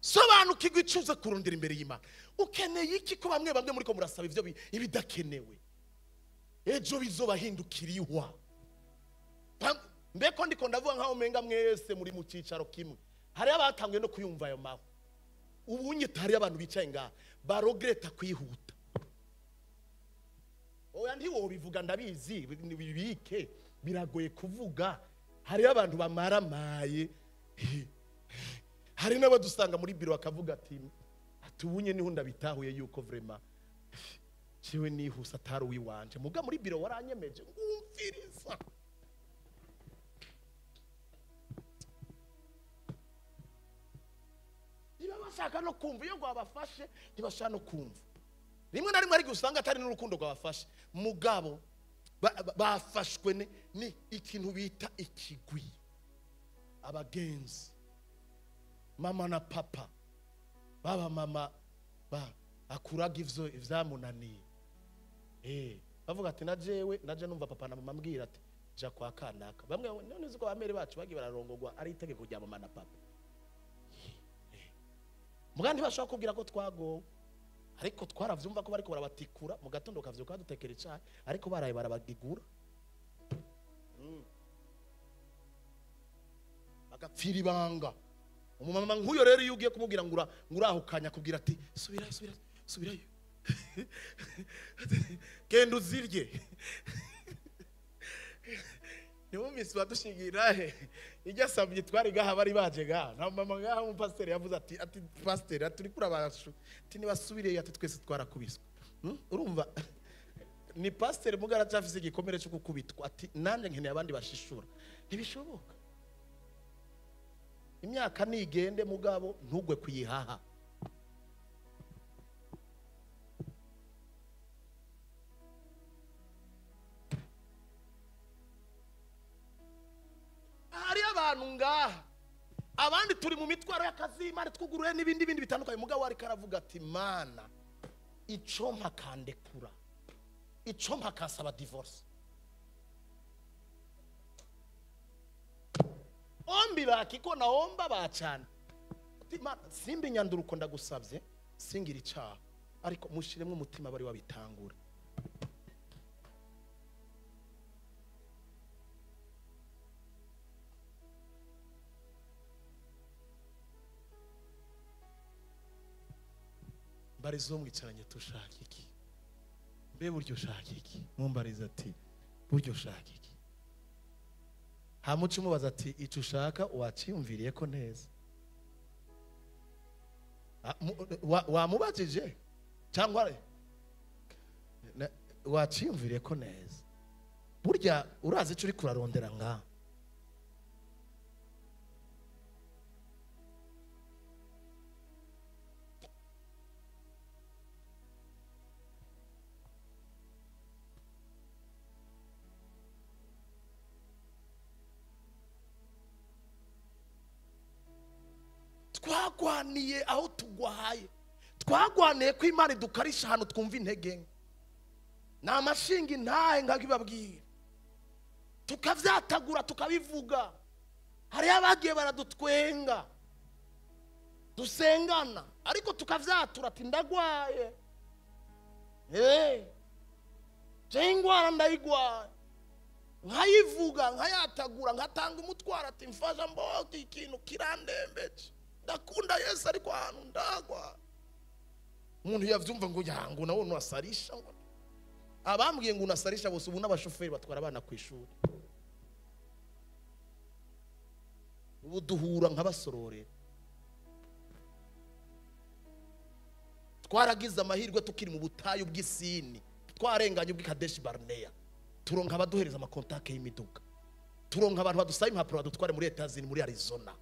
A: Sobanukirwe icyo uza kurondera imbere y'Imana. Ukeneye iki ko bamwe bamwe muri ko murasaba ivyo ibidakenewe ejo bizobahindukiriwa. Mbeko ndiko ndavuga nkaho umenga mwese muri mu cicaro kimwe. Hari abatanguye no kuyumva ayo maho. Ubunye tari abantu bicaye ngaha barogreta kwihuta. Oya ntiwo bivuga ndabizi bibike biragoye kuvuga. Hari abantu bamaramaye. Hari n'abadusanga muri biro bakavuga ati atubunye niho ndabitahuye yuko vraiment ciwe nihuse atari uwiwanje muga muri biro waranyemeje ngumviriza. Niba bashaka no kumva iyo gwabafashe ntibashaka no kumva. Rimwe na rimwe ariko usanga atari n'urukundo gwabafashe mugabo bafashwe ni ikintu bita ikigwi. Abagenzi mama na papa baba mama ba akuraga ivyo ivyamunaniye. Bavuga ati najewe naje numva papa na mama ambwira ati ja kwa kanaka. Bamwe none uzi ko abamere bacu bagiye bararongogwa ari itegeko rya mama na papa. Mugandi bashaka kubwira ko twagowe ariko twaravyumva ko bariko barabatikura mu gatondo kavyuka dutekera icayi ariko baraye barabagigura bagapfira ibanga. Umumama nk'uyo rero iyo ugiye kumubwira ngo urahukanya kubwira ati subirayo subirayo subirayo genda uzirye. Niwumvise badushingira he ijya sabye twari gaha bari baje gaha na mama gaha umupasiteri yavuze ati ati pasiteri aturi kurabashu ati nibasubire ati twese twarakubiswe. Urumva ni pasiteri mugara cyafise igikomere cyo gukubitwa ati nanje nkeneye abandi bashishura. Ntibishoboka. Imyaka nigende mugabo ntugwe kuyihaha. Hari abantu ngaha abandi turi mu mitwaro y'akazi Imana twuguruye n'ibindi bindi bitandukanye mugabo ariko aravuga ati Mana ico mpakandekura ico mpakasaba divorce. Ombi bakiko naomba bacana. Ati Mana simbi nyanduruko ndagusabye singira icaha ariko mushiremwe umutima bari wabitangura. Mbarizo mwicaranye tushaka iki? Mbe buryo ushaka iki? Mumbariza ati buryo ushaka iki? Hamuca umubaza ati icyo ushaka waciyumviriye ko neza. Wamubajije cyangwa waciyumviriye ko neza. Burya urazi icyo uri kurarondera ngaha. Twagwaniye aho tugwaye. Twagwaniye ko Imana idukarisha ahantu twumva intege nke. Na amashinga ntahe nkakibabwira. Tukavyatagura tukabivuga. Hari abagiye baradutwenga. Dusengana ariko tukavyatura ati ndagwaye. Je ingwara ndayigwaye. Nkayivuga nkayatagura nkatanga umutwaro ati mfasha mboga ikintu kirandembeje. Ndakunda Yesu ariko ahantu ndagwa. Umuntu yavyumva ngo yangu nawe unasarisha ngo. Abambwiye ngo unasarisha bose ubu n'abashoferi batwara abana ku ishuri. Ubu duhura nkabasororera. Twaragize amahirwe tukiri mu butayu bw'isini. Twarenganye ubw'Ikadeshi Barnea. Turonka abaduhereza amakontake y'imiduga. Turonka abantu badusaba impapuro badutware muri Etazini muri Arizona.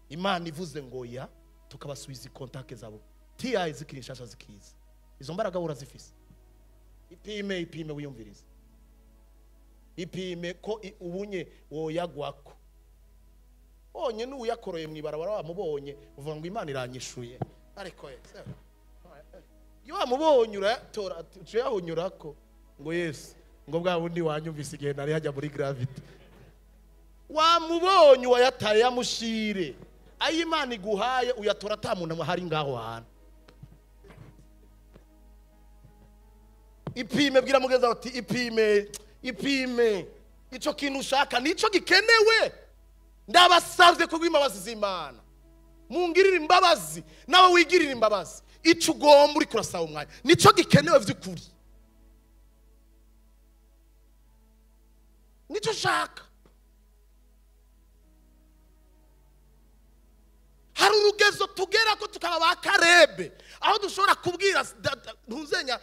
A: Imana ivuze ngo ya tukabasubiza kontake zabo. TI zikiri nshasha zikiza. Izo mbaraga urazifise. Ipime ipime wiyumvirize. Ipime ko ubunye woyagwako. Onye n'uyakoroye mwibarabara wamubonye uvuga ngo Imana iranyishuye. Ariko iyo wamubonye uratora uyahunyurako ngo Yesu ngo bwa bundi wanyumvise igihe nari hajya muri gravity. Wamubonye wayataye yamushire. Ayo Imana iguhaye uyatora ata muntu hari ngaho hantu. Ipime bwira mugenzi ati ipime ipime ico kintu ushaka nico gikenewe. Ndabasavye ko imbabazi z'Imana. Mungirira imbabazi nawe wigirira imbabazi. Ico ugomba uri kurasaba umwanya nico gikenewe vy'ukuri. Nico ushaka. Hari urugezo tugera ko tukaba ba Karebe aho dushobora kubwira ntuzenya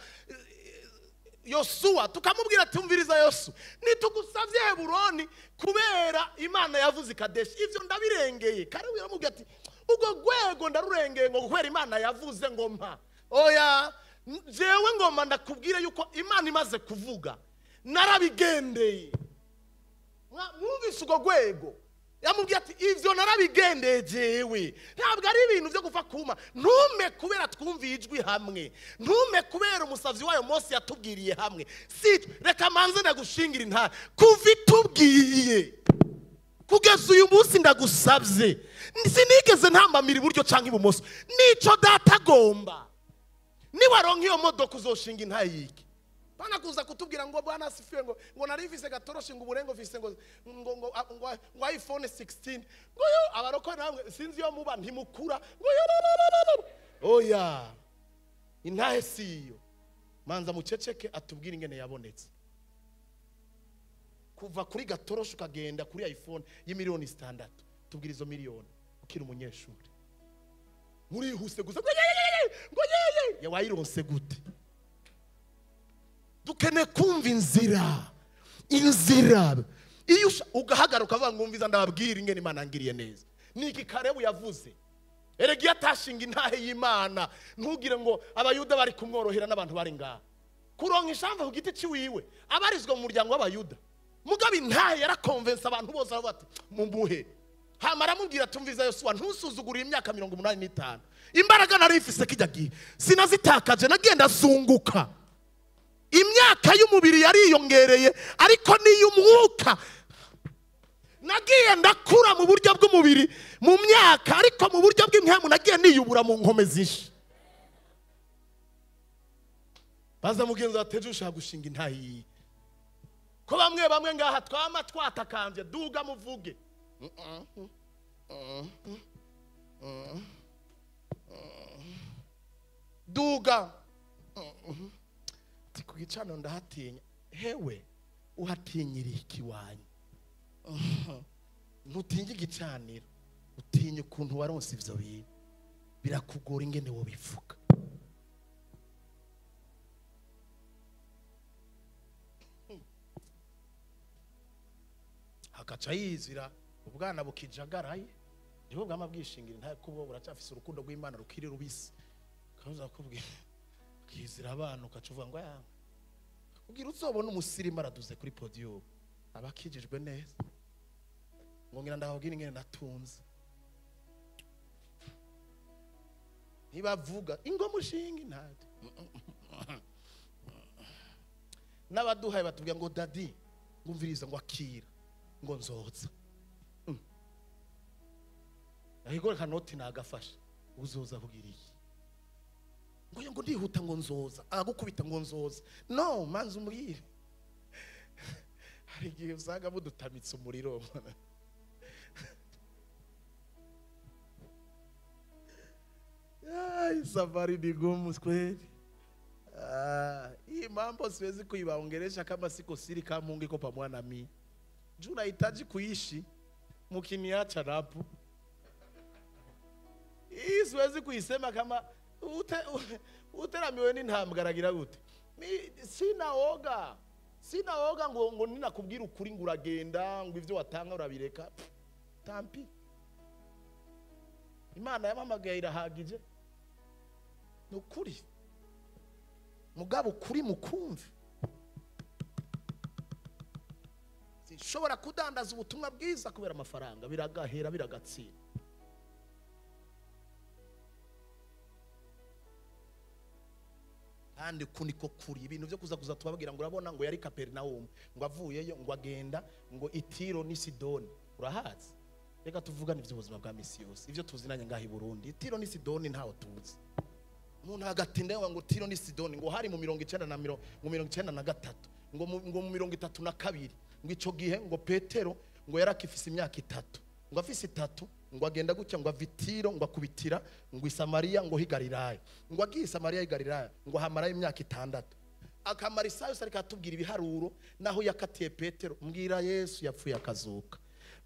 A: Yosuwa tukamubwira tumviriza Yosu nitugusavye Heburoni kubera Imana yavuze Kadeshi ivyo ndabirengeye. Karebe yaramubwira ati ubwo gwego ndarurengeye ngo kubera Imana yavuze ngo mpa. Oya jewe ngoma ndakubwira yuko Imana imaze kuvuga narabigendeye. Mwumvise ubwo gwego yamubwiye ati ivyo narabigendeye jewe ntabwo ari ibintu byo gupfa kuma. Ntume kubera twumviye ijwi hamwe, ntume kubera umusavyi wayo Mose yatubwiriye hamwe, si reka manze ndagushingira intare kuva itubwiye kugeza uyu munsi ndagusavye sinigeze ntambamira iburyo canke ibumoso nico data agomba. Niwaronka iyo modoka uzoshinga intare yiki? Bana kuza kutubwira ngo bwana asifiwe ngo ngo narivise gatoroshi ngo uburengo vise ngo ngo ngo ngo iPhone 16 ngo yo abaroko namwe sinzi yo muba ntimukura ngo yo. Oya intahe siyo. Manza muceceke atubwira ingene yabonetse. Kuva kuri gatoroshi ukagenda kuri iPhone y'imiliyoni 6 tubwira izo miliyoni ukiri umunyeshuri. Murihuse gusa ngo yeye ya wayironse gute? Dukene kumva inzira inzira. Iyo ugahagaruka ukavuga ngo umviza ndababwira ingene Imana ngiriye neza. Niki Karebu yavuze erega iyo atashinga intahe y'Imana ntugire ngo abayuda bari kumworohera n'abantu bari ngaha. Kuronka ishamva ku giti ciwiwe abarizwa mu muryango w'abayuda. Mugabe intahe yarakonvensa abantu bose aravuga ati mumbuhe. Hama aramubwira tumviza Yosuwa ntusuzugurire imyaka 85. Imbaraga nari ifise kijya gihe sinazitakaje nagenda zunguka. Imyaka y'umubiri yariyongereye ariko n'iy'umwuka. Nagiye ndakura mu buryo bw'umubiri mu myaka ariko mu buryo bw'impemu nagiye niyubura mu nkome zinshi. Baza mugenzi ateje ushaka gushinga intayi. Ko bamwe bamwe ngaha twama twatakambye duga muvuge. Duga ku gicano ndahatinya. Hewe uhatinyira iki wanyu? Ntutinye igicaniro, utinye ukuntu waronse ivyo bintu birakugora ingene wo bivuga. Hakaca yizira ubwana bukijagaraye nibo bwama bwishingira nta kubo buracafise urukundo rw'Imana rukiri rubisi. Kaza kubwira kizira abantu ukacuvuga ngo ya kugira uzobona umusirimu araduze kuri podium abakijijwe neza ngo ngira ndababwira ingene natunze. Ntibavuga ingo mushinga intade. N'abaduhaye batubwira ngo dadi ngumviriza ngo akira ngo nzoza. Ahigore kanoti nagafasha uzoza kugira iki? Ngo ngo ndihuta ngo nzoza agukubita ngo nzoza. No manzi umbwire. Hari igihe usanga mudutamitse umuriro. Ai, safari ni gumu kweli. Hii mambo siwezi kuiwaongelesha kama siko siri kama Mungu iko pamoja na mimi. Juu nahitaji kuishi mkiniacha napo. Hii siwezi kuisema kama uteramiwe n'intambwe gute. Mi sina oga. Sina oga ngo ninakubwira ukuri ngo uragenda ngo ivyo watanga urabireka. Tampi. Imana yampamagaye irahagije. Nukuri. Mugabo kuri mukumve. Sinshobora kudandaza ubutumwa bwiza kubera amafaranga, biragahera biragatsinda. Kandi kuniko kuri ibintu byo kuza kuza tubabwira ngo urabona ngo yari Kaperinawumu ngo avuyeyo ngo agenda ngo Itiro ni Sidoni. Urahazi? Reka tuvugane iby'ubuzima bwa misi yose, ibyo tuzinanye ngaho i Burundi. Itiro ni Sidoni ntaho tuzi. Umuntu agatinda ngo Tiro ni Sidoni ngo hari mu 93 ngo mu 32 ngo ico gihe ngo Petero ngo yarakifise imyaka 3 ngo afise 3 ngo agenda gutya ngo avitiro ngo akubitira ngo Isamariya ngo higalilaya ngo agiye Isamariya higalilaya ngo hamara imyaka 6 akamara isayo ariko atubwira ibiharuro naho yakatiye Petero. Mbwira Yesu yapfuye akazuka,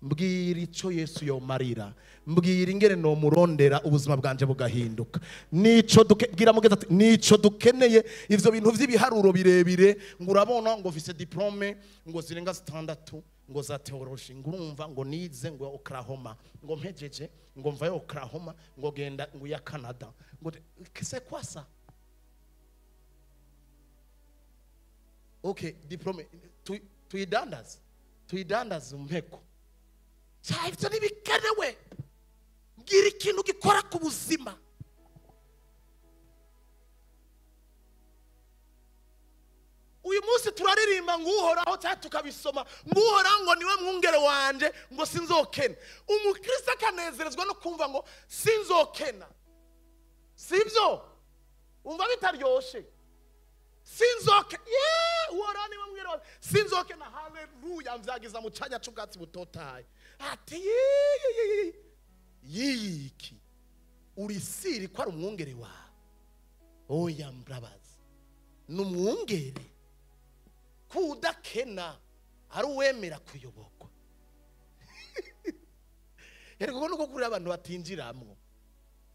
A: mbwira ico Yesu yomarira, mbwira ingene no murondera ubuzima bwanje bugahinduka. Nico bwira mugeza ati nico dukeneye ivyo bintu vy'ibiharuro birebire ngo urabona ngo mfise diplome ngo zirenga 6 ngo za theology ngo urumva ngo nize ngo Oklahoma ngo mpejeje ngo mvayo Oklahoma ngo genda ngo ya Canada ngo c'est quoi ça? Okay, diplome tuyidandaza tuyidandaza umpeko. Ivyo ntibikenewe. Mbwira ikintu gikora ku buzima. Uyu munsi turaririmba ngo Uhoraho cyangwa tukabisoma ngo Uhoraho ngo niwe mwungere wanje ngo sinzokena. Umukristo akanezerezwa no kumva ngo sinzokena. Sivyo? Umva bitaryoshe. Sinzoke. Uhoraho niwe mwungere wanje sinzokena. Haleluya, mvyagiza mu canya c'ubwatsi butotaye. Ati yiki urisiri ko ari umwungere wawe. Oya mbrabazi, numwungere kudakena ari uwemera kuyobokwa. Eriko nuko kuri abantu batinjiramwo.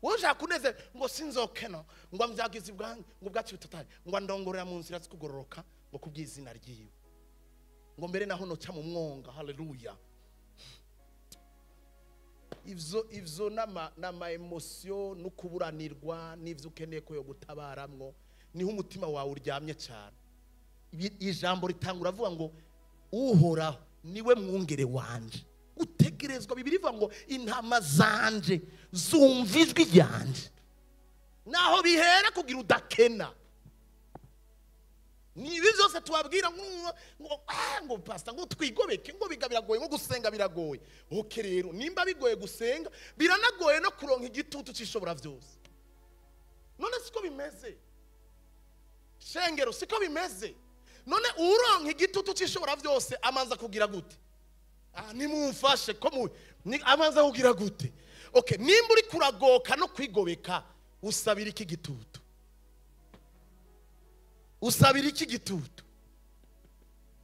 A: Woja kuneze ngo sinzokena ngo mvyagize bwange ngo bwaci butotaye ngo ndongorera mu nzira zikugororoka ngo kubwizina ryiwe ngo mbere naho noca mu mwonga. Haleluya. Ivyo nama emotion nukuburanirwa n'ivyo ukeneye ko yo gutabaramwo niho umutima wawe uryamye cyane. Ijambo ritangura avuga ngo Uhoraho niwe mwungere wanje. Utegerezwa Bibiri ivuga ngo intama zanje zumva ijwi ryanje. Naho bihera kugira udakena. Ni ibi byose tubabwira ngo pastor ngo twigobeke ngo biga biragoye ngo gusenga biragoye. Okay rero nimba bigoye gusenga biranagoye no kuronka igitutu cishobora byose. None siko bimeze. Shengero siko bimeze. None uronka igitutu cishobora byose amanza kugira gute? Nimumfashe ko mu amanza kugira gute? Okay, nimba uri kuragoka no kwigobeka usabira iki gitutu? Usabira iki gitutu?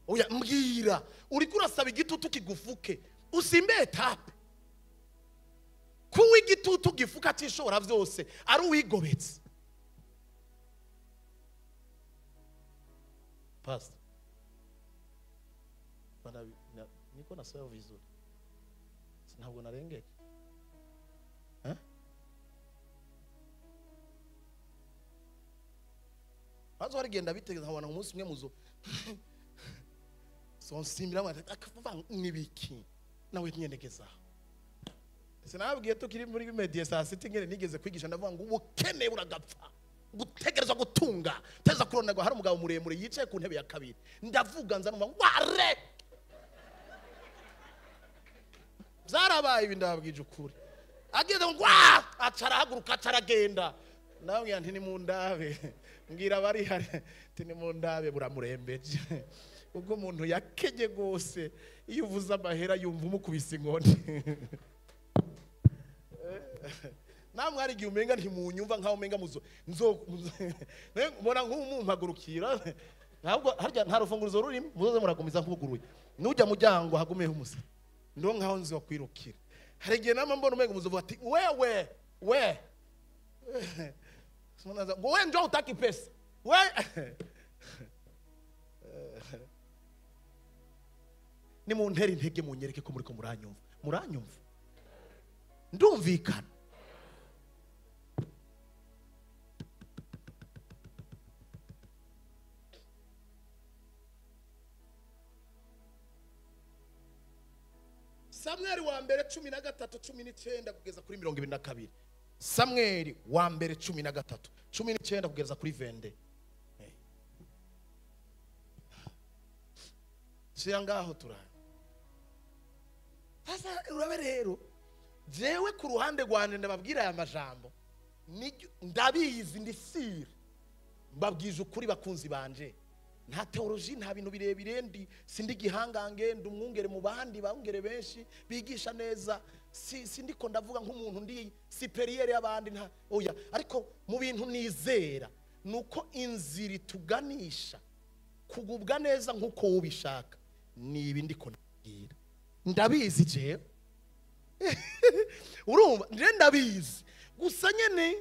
A: Oya mbwira, uri kurasaba igitutu kigufuke, usimbe etape. Kuwa igitutu gifuka cishobora byose ari uwigobetse. Pastor, niko nasema vizuri, ntabwo narengeje. Bazo harigenda bitegeza nkabona umunsi umwe muzo sonsimbira akavuga nibiki nawe nyenegeza. Sinababwiye tukiri muri media saa sita ngene nigeze kwigisha ndavuga ngo ubukene buragapfa, gutegerezwa gutunga teza kuronagwa. Hari umugabo muremure yicaye ku ntebe ya kabiri, ndavuga nza numva ware byarabaye ibi ndababwije ukuri. Ageze ngo acarahaguruka acaragenda, nawe nti ni mu ndabe, mbwira abari hari nti ni mu ndabe buramurembeje. Ubwo umuntu yakenye gose iyo uvuze amahera yumva umukubise inkoni. Namwe hari igihe umenga ntimunyumva nkaho umenga muzo nzo mbona nk'umumpagurukira ntabwo harya nta rufunguzo rurimo muzoze muragumiza nkuguruye nujya mujyango hagumeho umusa ndo nkaho nzi wakwirukira. Hari igihe nama mbona umenga muzovuga ati wewe we ngo we njo utaki pesa we. Nimuntera intege munyereke ko muriko muranyumva. Muranyumva ndumvikana. Samweli wa mbere 13 19 kugeza kuri 22. Samweli wa mbere 13 19 kugeza kuri 20. Shira ngaho turana. Sasa urabe rero jewe ku ruhande rwanje ndababwira aya majambo ndabizi ndisira mbabwije ukuri bakunzi banje. Nta teoloji nta bintu birebire ndi sindi gihangange ndi umwungere mu bandi bangere benshi bigisha neza sindiko ndavuga nk'umuntu ndi superieur y'abandi nta oya. Ariko mu bintu nizera nuko inzira ituganisha kugubwa neza nkuko ubishaka ni ibi ndiko ndabwira. Ndabizi je urumva nje ndabizi gusa nyene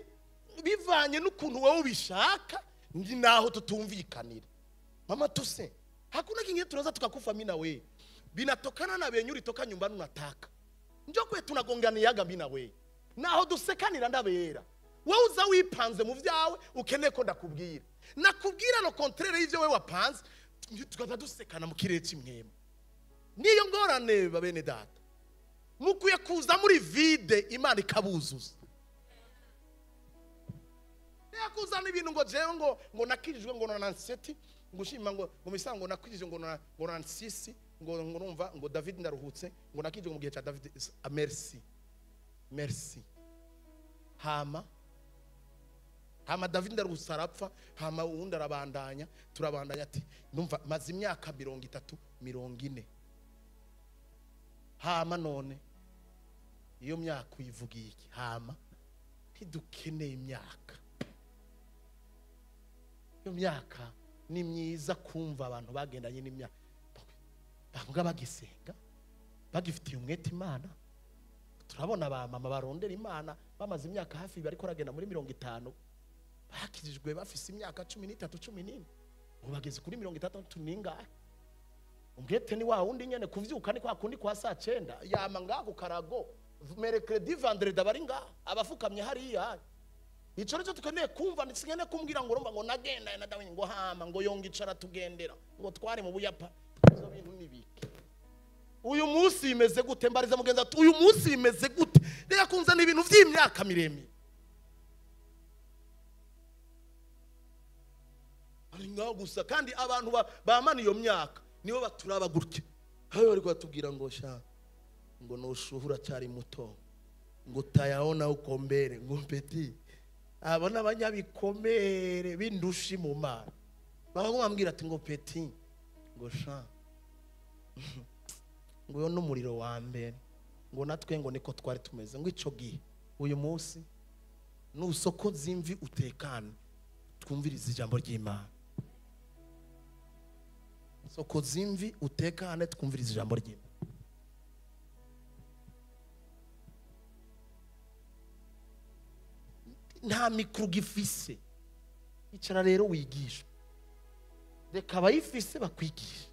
A: bivanye n'ukuntu wowe ubishaka ndi naho tutumvikanira. Mama tuse hakuna kingine tunaweza tukakufa mimi na wewe. Binatokana na benyu ulitoka nyumbani unataka. Njoo kwe tunagonganiaga mimi na wewe. Naho dusekanira ndabera. Wewe uza wipanze mu vyawe ukeneye ko ndakubwira. Nakubwira no contraire y'ivyo wewe wapanze tukaza dusekana mu kirere cy'imwema. Niyo ngorane babene data. Mukuye kuza muri vide Imana ikabuzuza. Yakuzana ibintu ngo jewe ngo nakijijwe ngo na 97 ngushima ngo misango nakijije ngo na 96 ngo ngurumva ngo David ndaruhutse ngo nakijije mu gihe cha David. Merci merci. Hama David ndaruhutse arapfa, hama uwundi arabandanya turabandanya ati numva maze imyaka 30 40. Hama none iyo myaka uyivugiye iki? Hama ntidukeneye imyaka. Iyo myaka ni myiza kumva abantu bagendanye n'imyaka bavuga bagisenga bagifitiye umwete Imana. Turabona ba mama barondera Imana bamaze imyaka hafi bariko ragenda muri 50 bakijijwe bafise imyaka 13 14 ubu bageze kuri 36 ningahe. Umwete ni wa wundi nyene kuvyuka ni kwa kundi kwa saa 9 yama ngaho karago mercredi vendredi abari ngaho abafukamye hariya. Ico nico tukeneye kumva ntisigene kumbwira ngo urumva ngo nagenda na Dawidi ngo hama ngo yonga icara tugendera ngo twari mu Buyapa. Izo bintu nibiki. Uyu munsi bimeze gute? Mbariza mugenzi ati uyu munsi bimeze gute? Reka kunzana ibintu vy'imyaka miremire. Ari ngaho gusa kandi abantu bamana iyo myaka nibo baturaba gutya. Hayo bari kwatubwira ngo sha ngo noshuhura cyari muto ngo tayaona uko mbere ngo petit. Abo n'abanyabikomere b'indushi mu Mana bagomba ati ngo petit ngo sha ngo yo n'umuriro wa mbere ngo natwe ngo niko twari tumeze ngo ico gihe. Uyu munsi nusoko zimvi utekane twumvirize ijambo ry'Imana. Soko zimvi utekane twumvirize ijambo ry'Imana. Nta mikro gifise. Icara rero wigisha. Reka abayifise bakwigisha.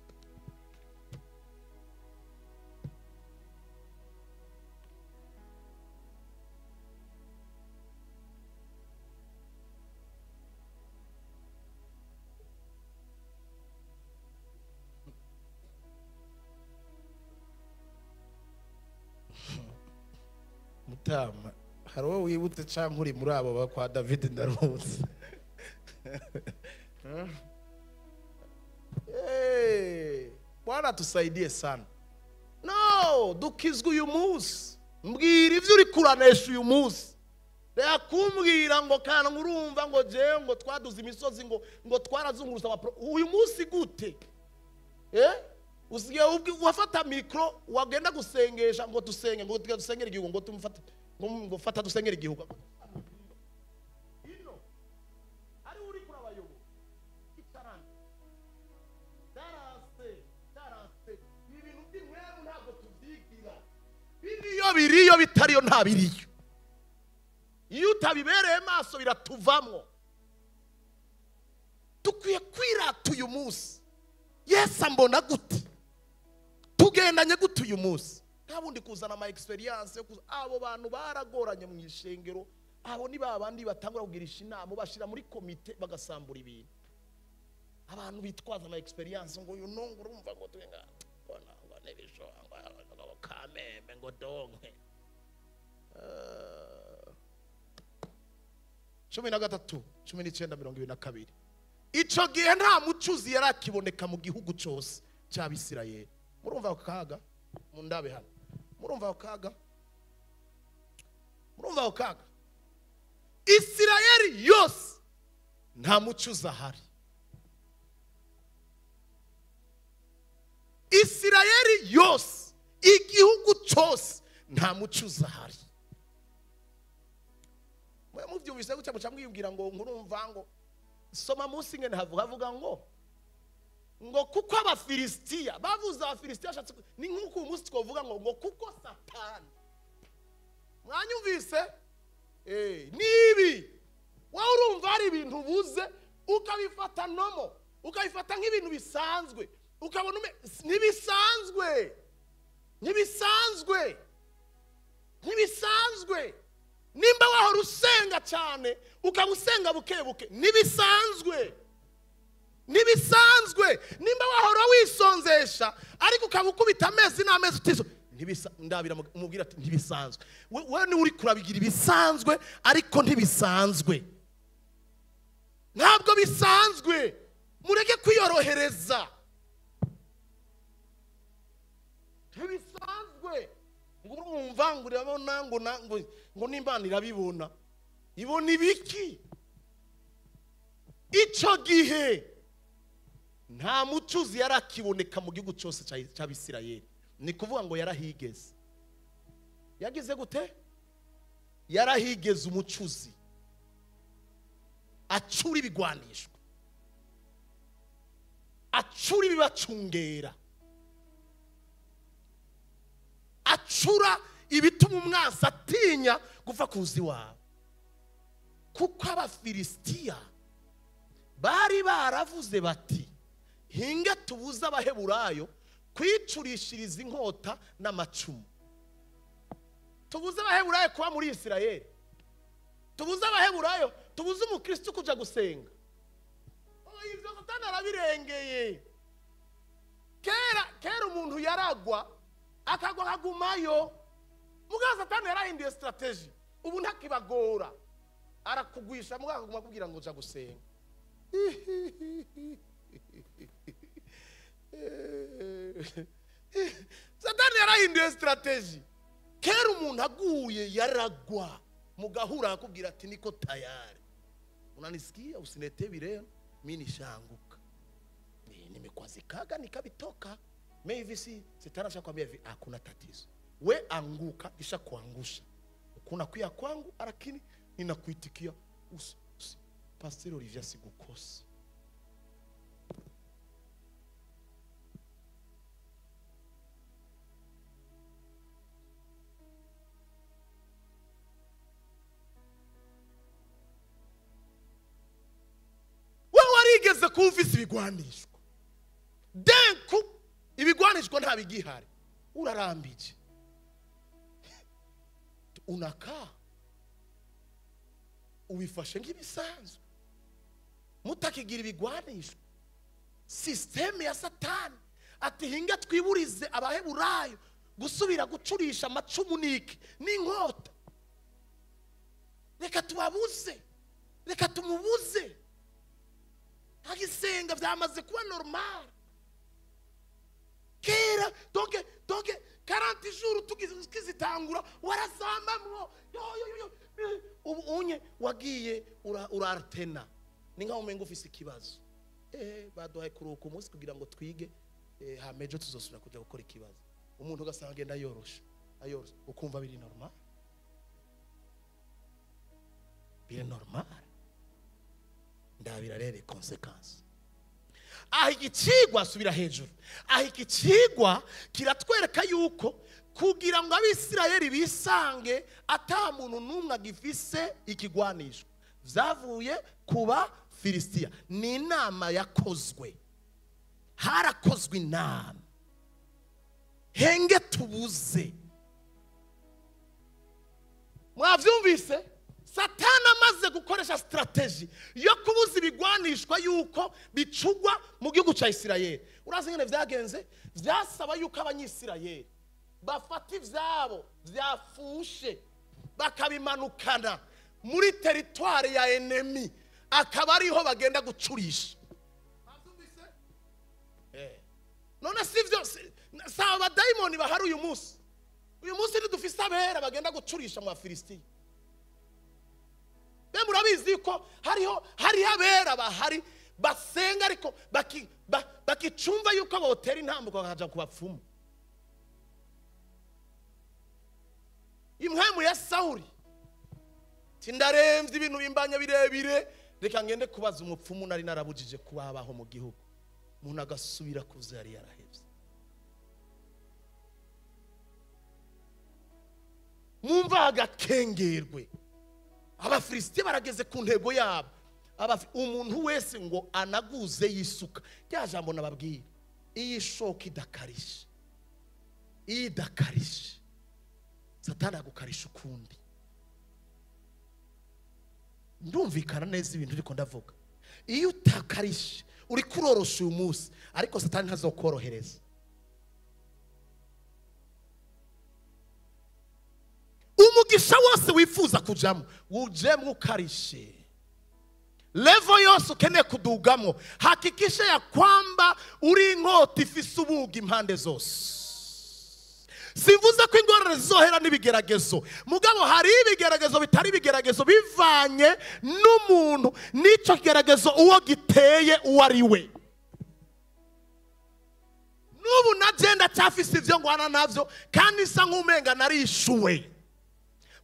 A: Mutama hari uwo wibutse cyangwa uri muri abo kwa David ndaruhutse. Bwana tusaidie sana. No, dukizwe uyu munsi. Mbwira ivyo uri kuranesha uyu munsi. Reka kumbwira ngo kana ngurumva ngo jewe ngo twaduze imisozi ngo twarazungurutse uyu munsi gute? Usigaye wafata mikro wagenda gusengesha ngo dusenge ngo dusengere igihugu ngo tumufate ngo fata dusengere igihugu. Ino ari uri kurabayobo icarana darase ibintu by'inkwemu ntabwo tubyigira. Biriyo biriyo bitariyo nta biriyo. Iyo utabibereye maso biratuvamwo. Dukwiye kwirata uyu munsi. Yesu ambona gute? Tugendanye gute uyu munsi? Nta bundi kuzana ama experience yo abo bantu baragoranye mu ishengero, abo ni babandi batangura kugirisha inama bashira muri komite bagasambura ibintu. Abantu bitwaza ama experience ngo uyu nungu urumva ngo twenga bona ngo nebisho ngo kameme ngo donke. 13 19 22. Ico gihe nta mucuzi yarakiboneka mu gihugu cyose cy'Abisirayeli. Murumva ako kaga? Mundabe hano. Murumva ako kaga? Murumva ako kaga? Isirayeli yose nta mucuzi ahari. Isirayeli yose, igihugu cyose nta mucuzi ahari. Mwe muvyumvise gutya muca mwibwira ngo nkurumva ngo soma munsi ngene havuga ngo kuko Abafilisitiya bavuze Abafilisitiya ashatse ni nkuko umunsi twovuga ngo kuko Satani. Mwanyumvise? Nibi wowe urumva ari ibintu ubuze ukabifata nomo, ukabifata nk'ibintu bisanzwe, ukabona ntibisanzwe. Ntibisanzwe. Ntibisanzwe. Nimba wahora usenga cyane ukaba usenga buke buke ntibisanzwe. Ntibisanzwe. Nimba wahora wisonzesha ariko ukaba ukubita amezi n'amezi utiso ndabira umubwira ati ntibisanzwe. Wewe ni uri kurabigira ibisanzwe ariko ntibisanzwe. Ntabwo bisanzwe. Mureke kwiyorohereza. Ntibisanzwe. Ngo urumva ngo urabona ngo ngo n'Imana irabibona. Ibona ibiki? Ico gihe nta mucuzi yarakiboneka mu gihugu cyose cy'Abisirayeli. Ni kuvuga ngo yarahigeze. Yagize gute? Yarahigeze umucuzi. Acura ibigwanishwa. Acura ibibacungera. Acura ibituma umwansi atinya gufa kuzi wawe. Kuko Abafilisitiya bari baravuze bati hinga tubuze Abaheburayo kwicurishiriza inkota n'amacumu. Tubuze Abaheburayo kuba muri Isirayeli. Tubuze Abaheburayo, tubuze umukristo kuja gusenga. Ibyo Satani arabirengeye. Kera umuntu yaragwa akagwa akagumayo. Mugabo Satani yarahinduye strategy. Ubu ntakibagora. Arakugwisha mugabo akaguma kubwira ngo uja gusenga. Satani yarahinduye strategy. Kera umuntu aguye yaragwa mugahura akubwira ati niko tayari. Unanisikia? Usinete bireo, mimi nishaanguka. Nimekwazikaga nikabitoka. Mimi hivi si Satani ashakwambia hivi hakuna tatizo. We anguka kisha kuangusha. Kuna kuya kwangu lakini ninakuitikia Pastor Olivier sigukosa. Wewe warigeze kumvisa ibigwanishwa. Denku ibigwanishwa ntabigihari. Urarambije. Unakaa ubifashe nk'ibisanzwe. Mutakigira ibigwanishwa. Systeme ya Satani ati hinga twiburize Abaheburayo gusubira gucurisha amacumu niki n'inkota. Reka tubabuze. Reka tumubuze. Agisenga byamaze kuba normal. Kera donc 40 jours tukizitangura warazambamwo yo yo yo. Ubu unye wagiye urartena. Ni nkaho umenga ufise ikibazo. Baduhaye kuruhuka umunsi kugira ngo twige. Hamejo tuzosubira kuja gukora ikibazo. Umuntu ugasanga agenda yorosha ayorosha, ukumva biri normal, biri normal. Ndabira rero consequence. Aho igicigwa subira hejuru, aho igicigwa kiratwereka yuko kugira ngo Abisirayeli bisange ata muntu n'umwe agifise ikigwanisho, vyavuye kuba Filistia. Ni inama yakozwe, harakozwe inama henge tubuze. Mwavyumvise? Satana amaze gukoresha strategy yo kubuza ibigwanishwa yuko bicugwa mu gihugu ca Isirayeli. Urazi ngene vyagenze? Vyasaba yuko Abanyisirayeli bafata ivyabo vyafushe bakabimanukana muri territoire ya enemy, akaba ariho bagenda gucurisha. None sivyo? Saba abadayimoni bahari uyu munsi. Uyu munsi ntidufise abera bagenda gucurisha mu Bafilisitiya. Be murabizi ko hariho abera bahari basenga, ariko bakicumva yuko botera intambuko bakaja ku bapfumu. Impwemu ya Sawuli tindaremvye ibintu bimbanya birebire, reka ngende kubaza umupfumu nari narabujije kubabaho mu gihugu. Umuntu agasubira kuza yari yarahevye. Mumva agakengerwe. Abafilisiti barageze ku ntego yabo. Umuntu wese ngo anaguze yisuka. Rya jambo nababwiye, iyi shoka idakarisha, idakarisha, Satani agukarisha ukundi. Ndumvikana neza ibintu ariko ndavuga. Iyo utakarisha uri kurorosha uyu munsi, ariko Satani ntazokorohereza. Umugisha wose wifuza kujamo ujemwo ukarishe. Level yose ukeneye kudugamo, hakikisha ya kwamba uri inkota ifise ubugi impande zose. Simvuze ko ingorane zizohera n'ibigeragezo, mugabo hari ibigeragezo bitari ibigeragezo bivanye n'umuntu n'ico kigeragezo uwo giteye uwo ari we. N'ubu nagenda cyafise ivyo ngwana navyo, kandi isa nk'umenga narishuwe.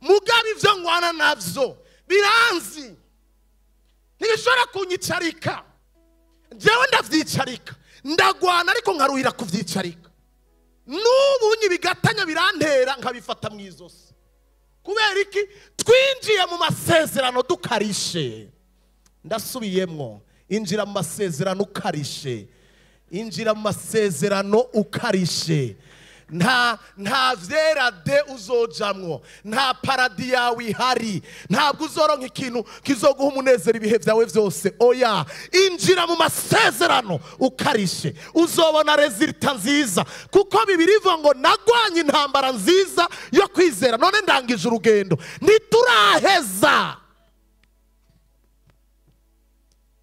A: Mugabo ivyo ngwana navyo biranzi, ntibishobora kunyicarika. Jewe ndavyicarika, ndagwana ariko nkaruhira kuvyicarika. N'ubu nyibigatanya birantera nkabifata mu izosi. Kubera iki? Twinjiye mu masezerano dukarishe. Ndasubiyemwo, injira mu masezerano ukarishe, injira mu masezerano ukarishe. Nta vyera de uzojamwo, nta paradi yawe ihari, ntabwo uzoronka ikintu kizoguha umunezero ibihe vyawe vyose. Oya, injira mu masezerano ukarishe, uzobona resulta nziza. Kuko Bibiliya ivuga ngo nagwanye intambara nziza yo kwizera, none ndangije urugendo, ntituraheza.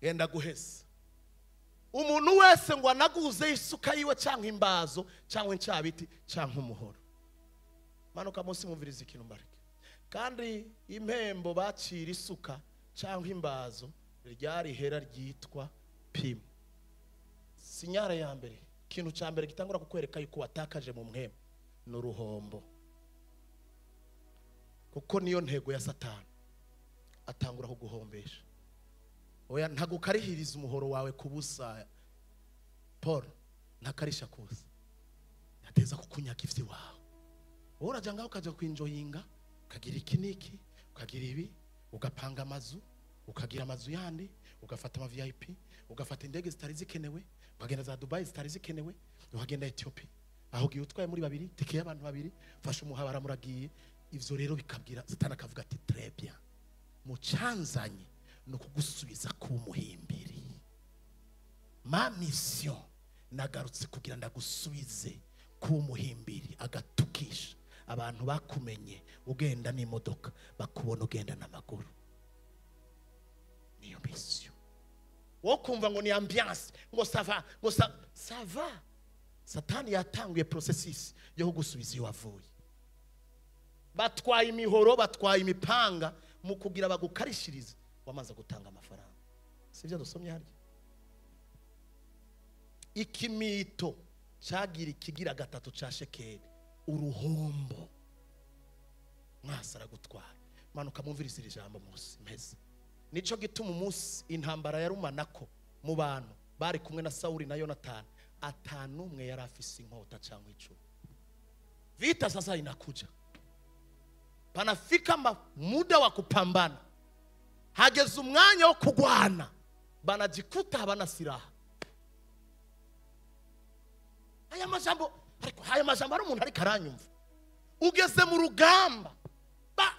A: Genda guheza. Umuntu wese ngo anaguze isuka yiwe cyangwa imbazo cyangwa incabiti cyangwa umuhoro. Manuka munsi mumviriza ikintu mbareke. Kandi impembo bacira isuka cyangwa imbazo ryari hera ryitwa pimo. Sinyare ya mbere, ikintu cya mbere gitangura kukwereka yuko watakaje mu mpembo n'uruhombo. Kuko niyo ntego ya Satani, atangura kuguhombesha. Oya, ntagukarihiriza umuhoro wawe kubusa. Paul ntakarisha kubusa, yateza kukunyaka ivyi wawe. Wowe uraja ngaho ukaja kwinjoyinga, ukagira iki niki, ukagira ibi, ugapanga amazu, ukagira amazu yandi, ugafata ama VIP, ugafata indege zitari zikenewe, ukagenda za Dubai zitari zikenewe, ukagenda Ethiopia. Aho giye utwaye muri babiri, tike y'abantu babiri, fasha umuhabara muragiye. Ivyo rero bikabwira Satani akavuga ati très bien, mucanzanye no kugusubiza ku muhimbiri. Ma mission nagarutse kugira ndagusubize ku muhimbiri. Agatukisha abantu bakumenye ugenda n'imodoka, bakubona ugenda n'amaguru. Niyo mission. Wo kumva ngo ni ambiance, ngo sava, ngo sava. Satani yatanguye processus yo kugusubiza iyo wavuye. Batwaye imihoro, batwaye imipanga mu kugira bagukarishirize, wamaze gutanga amafaranga. Sivyo dusomye harya? Ikimito Cagira ikigira gatatu ca shekeli uruhombo. Mwasa aragutwara. Manuka mwumvirize iri jambo munsi mpeze. Nico gituma umunsi intambara yarumanako mu bantu bari kumwe na Sauli na Yonatani, atanumwe yari afise inkota cyangwa icumu. Vita sasa inakuja. Panafika muda wa kupambana. Hageze umwanya wo kugwana. Banajikuta habana silaha. Aya majambo, ariko aya majambo ari umuntu ariko aranyumva. Ugeze mu rugamba,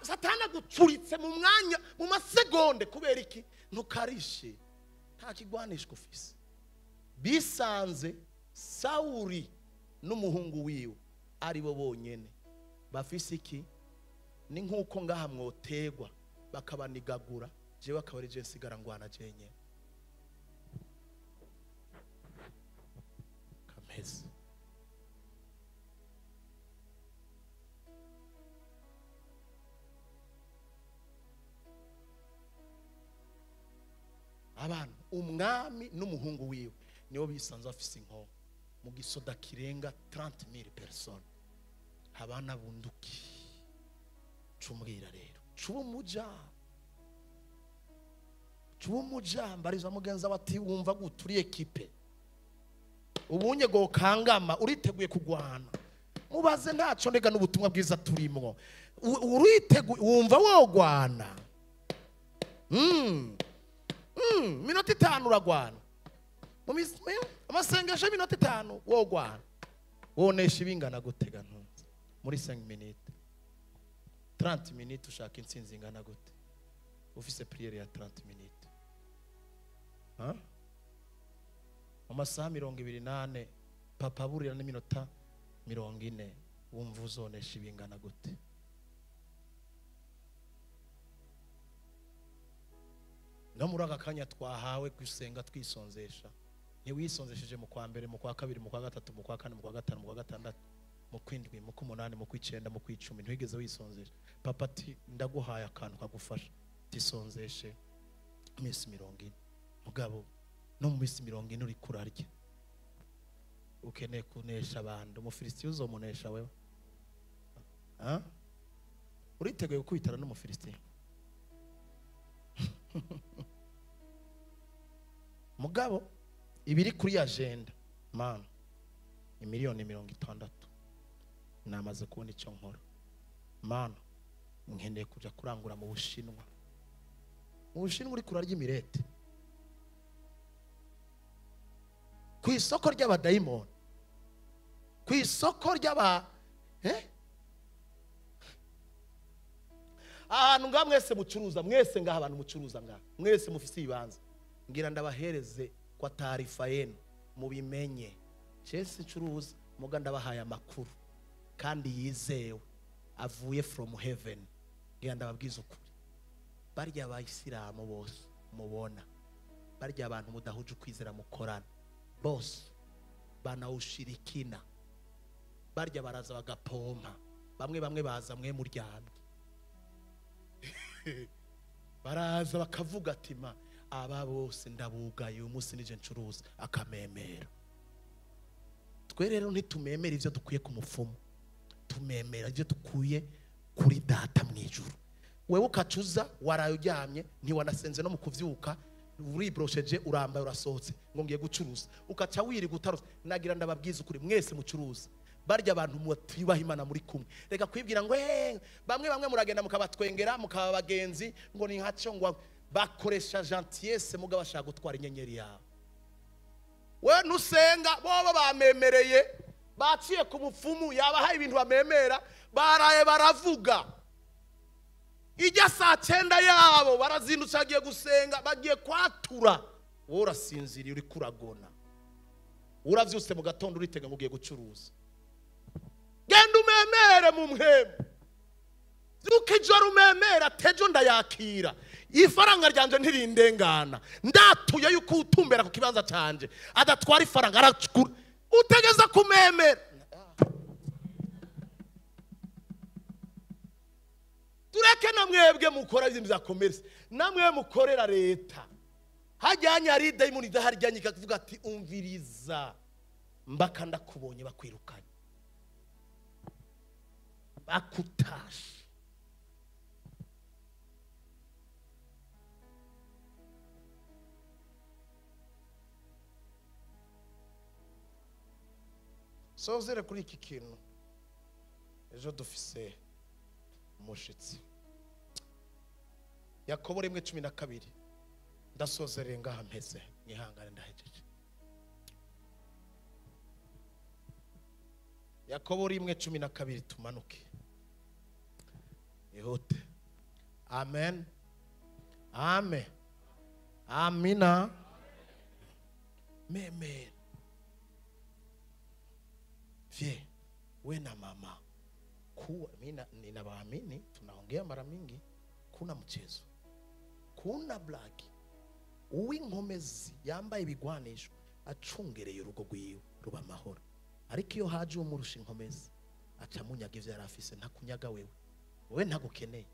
A: Satana gucuritse mu mwanya, mu masegonde, kubera iki? Ntukarishe. Nta kigwanishwa ufise. Bisanze Sauli n'umuhungu wiwe ari bo bonyene bafise iki? Ni nkuko ngaha mwotegwa bakabanigagura, jewe akaba ari je nsigara ngwana jenyene. Kameze. Abantu umwami n'umuhungu wiwe nibo bisanze bafise inkoho mu gisoda kirenga 30,000 personnes. Habana bunduki. Cumbwira rero cuba umuja mbariza mugenza bati wumva guturi ekipe ubunye go kangama uriteguye kugwana. Mubaze ntaco ndega n'ubutumwa bwiza turimwo. Uriteguye wumva wogwana. Minota 5 uragwana. Amasengesho minota 5 wogwana. Wonesha ibingana gutega ntunze muri 5 minutes. 30 minutes ushaka intsinzi ingana gute? Ufise prière ya 30 minutes. Ha? Mu masaha 24 papa burira n'iminota 40 wumva uzonesha ibingana gute? No muri aka kanya twahawe gusenga twisonzesha. Ntiwisonzesheje mu kwa mbere, mu kwa kabiri, mu kwa gatatu, mu kwa kane, mu kwa gatanu, mu kwa gatandatu, mu kwindwi, mu kumunani, mu kwicenda, mu kwicumi, ntiwigeze wisonzesha. Papa ati ndaguhaye akantu kagufasha, tisonzeshe iminsi 40. Mugabo no mu minsi 40 uri kurarya. Ukeneye kunesha abantu, Umufilisitiya uzomunesha wewe? Ha? Uriteguye gukubitana n'Umufilisitiya? Mugabo ibiri kuri agenda man imiliyoni 60 namaze kubona icyo nkora. Man nkeneye kuja kurangura mu Bushinwa. Mu Bushinwa uri kurarya imirete ku isoko ry'abadayimoni, ku isoko ry'aba ahantu ngaha mwese mucuruza, mwese ngaha abantu mucuruza ngaha mwese mufise ibibanza, ngira ndabahereze kwa taarifa yenu mubimenye. Chese ncuruza muga ndabahaye amakuru kandi yizewe avuye from heaven. Ngira ndababwiza ukuri, barya abayisilamu bose mubona, barya abantu mudahuje ukwizera mukorana bose banawushirikina, barya baraza bagapompa, bamwe bamwe baza mwe muryamye. Baraza bakavuga ati ma aba bose ndabugaye uyu munsi nije ncuruza, akamemera. Twe rero ntitumemera ivyo dukwiye ku mupfumu, tumemera ivyo dukwiye kuri data mu ijuru. Wewe ukacuza waraye uryamye, ntiwanasenze no mu kuvyuka, uribrosheje urambaye urasohotse ngo ngiye gucuruza, ukaca wiri gutaruza. Nagira ndababwiza ukuri mwese mucuruza, barya abantu mutibaha Imana muri kumwe. Reka kwibwira ngo bamwe bamwe muragenda mukabatwengera mukaba bagenzi ngo ni nkaco ngo bakoresha gentillesse muga bashaka gutwara inyenyeri yawe. We nusenga bobo bamemereye, baciye ku mupfumu yabahaye ibintu bamemera, baraye baravuga. Ijya saa 9 yabo barazindutse bagiye gusenga, bagiye kwatura. Wowe urasinziriye uri kuragona. Uravyutse mu gatondo uritega ngo ugiye gucuruza. Genda umemere mu mpemu. Zuka ijoro umemera tejo ndayakira. Ifaranga ryanje ntirindengana. Ndatuye yuko utumbera ku kibanza canje adatwara ifaranga aracukura. Utegeza kumemera. Tureke namwebwe mukora ibintu bya commerce, namwe mukorera leta. Hajyanye ari dayimoni idaharyanye ikavuga ati umviriza. Mbaka ndakubonye bakwirukanye. Bakutashe. Sozere kuri iki kintu. Ejo dufise umushitsi. Yakobo 1:12. Ndasozereye ngaha mpeze mwihangane ndahejeje. Yakobo 1:12 tumanuke. Ihute. Amen. Amen. Amina. Meme. Vie, we na mama. Kuwa mina ninawaamini, tunaongea mara mingi, kuna mchezo. Kuna black. Uwinkomezi yambaye ibigwanisho acungereye urugo rwiwe ruba amahoro. Ariko iyo haje umurusha inkomezi aca munyaga ivyo yarafise, ntakunyaga wewe. Wewe ntagukeneye.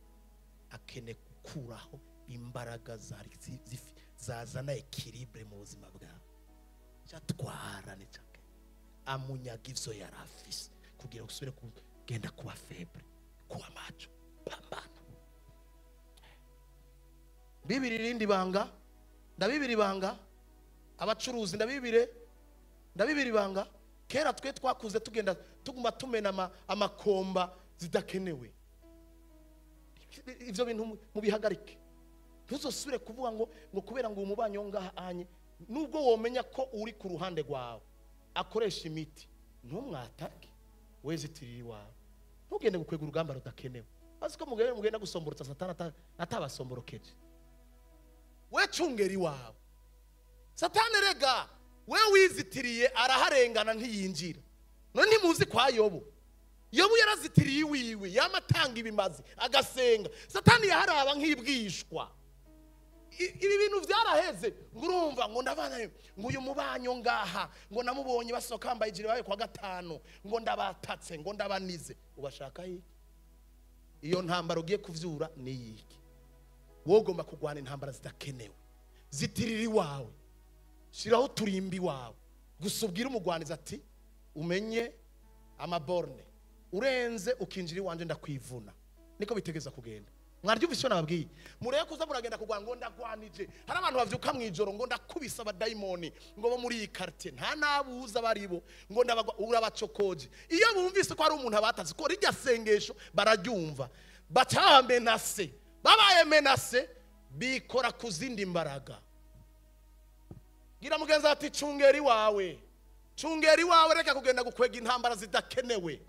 A: Akene gukuraho imbaraga zazana equilibre mu buzima bwawe. Cyatwara ni cyake. Amunyaga ivyo yarafise kugira usubire kugenda kuba febre, kuba macho, pambana. Bibiri rindi banga, ndabibiri banga, abacuruzi ndabibiri banga. Kera twe twakuze tugenda tuguma tumena amakomba zidakenewe. Ivyo bintu mubihagarike. Ntuzosubire kuvuga ngo kubera ngo umubanyi ngaha anye, nubwo womenya ko uri ku ruhande rwawe akoresha imiti, ntumwatake, wezitirira iwawe. Ntugende gukwega urugamba rudakenewe. Azi ko mugenda gusomborotsa Satani atabasomborokeje. We cungera iwawe. Satani rega we wizitiriye araharengana ntiyinjira. None ntimuzi kwa Yobu. Yobu yarazitiriye iwiwe, yamatanga ibimazi, agasenga. Satani yaharaba nk'ibwishwa. Ibi bintu vyaraheze. Ngurumva ngo ndabana ngo uyu mubanyo ngaha ngo namubonye basoka bambaye ijire bawe kwa gatanu, ngo ndabatatse, ngo ndabanize. Ubashaka iki? Iyo ntambara ugiye kuvyura ni yiki? Wowe ugomba kugwana intambara zidakenewe. Zitirira iwawe. Shiraho turimbi wawe. Gusa ubwira umugwaniza ati umenye amaborne. Urenze ukinjira iwanje ndakwivuna. Niko bitegeza kugenda. Mwaryumvise nababwiye. Mureye kuza muragenda kugwa ngo ndagwanije. Hari abantu bavyuka mwijoro ngo ndakubisa abadaimoni ngo bo muri iyi quartier nta nabuza baribo ngo ndabagwa urabacokoje. Iyo bumvise ko ari umuntu abatazi ko rijya sengesho bararyumva. Baca menase. Babaye menase bikora kuzindi mbaraga. Gira mugenzi ati cungeri wawe. Cungeri wawe reka kugenda gukwega intambara zidakenewe.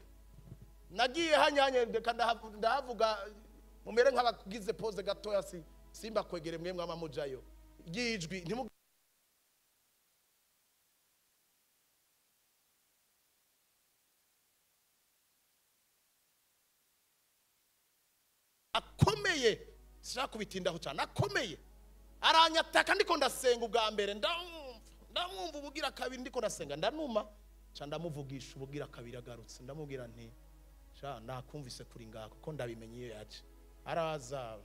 A: Nagiye hanyanye ndeka ndahavuga mumere nk'abagize pose gatoya si simba kwegere mwe mwamamujayo. Gijwi ntimu akomeye sira kubitindaho cyane akomeye aranyataka ndiko ndasenga ubwa mbere ndamwumva ubugira kabiri ndiko ndasenga ndanuma ca ndamuvugisha ubugira kabiri agarutse ndamubwira nti sha nakumvise kuri ngako ko ndabimenye iyo yaje araza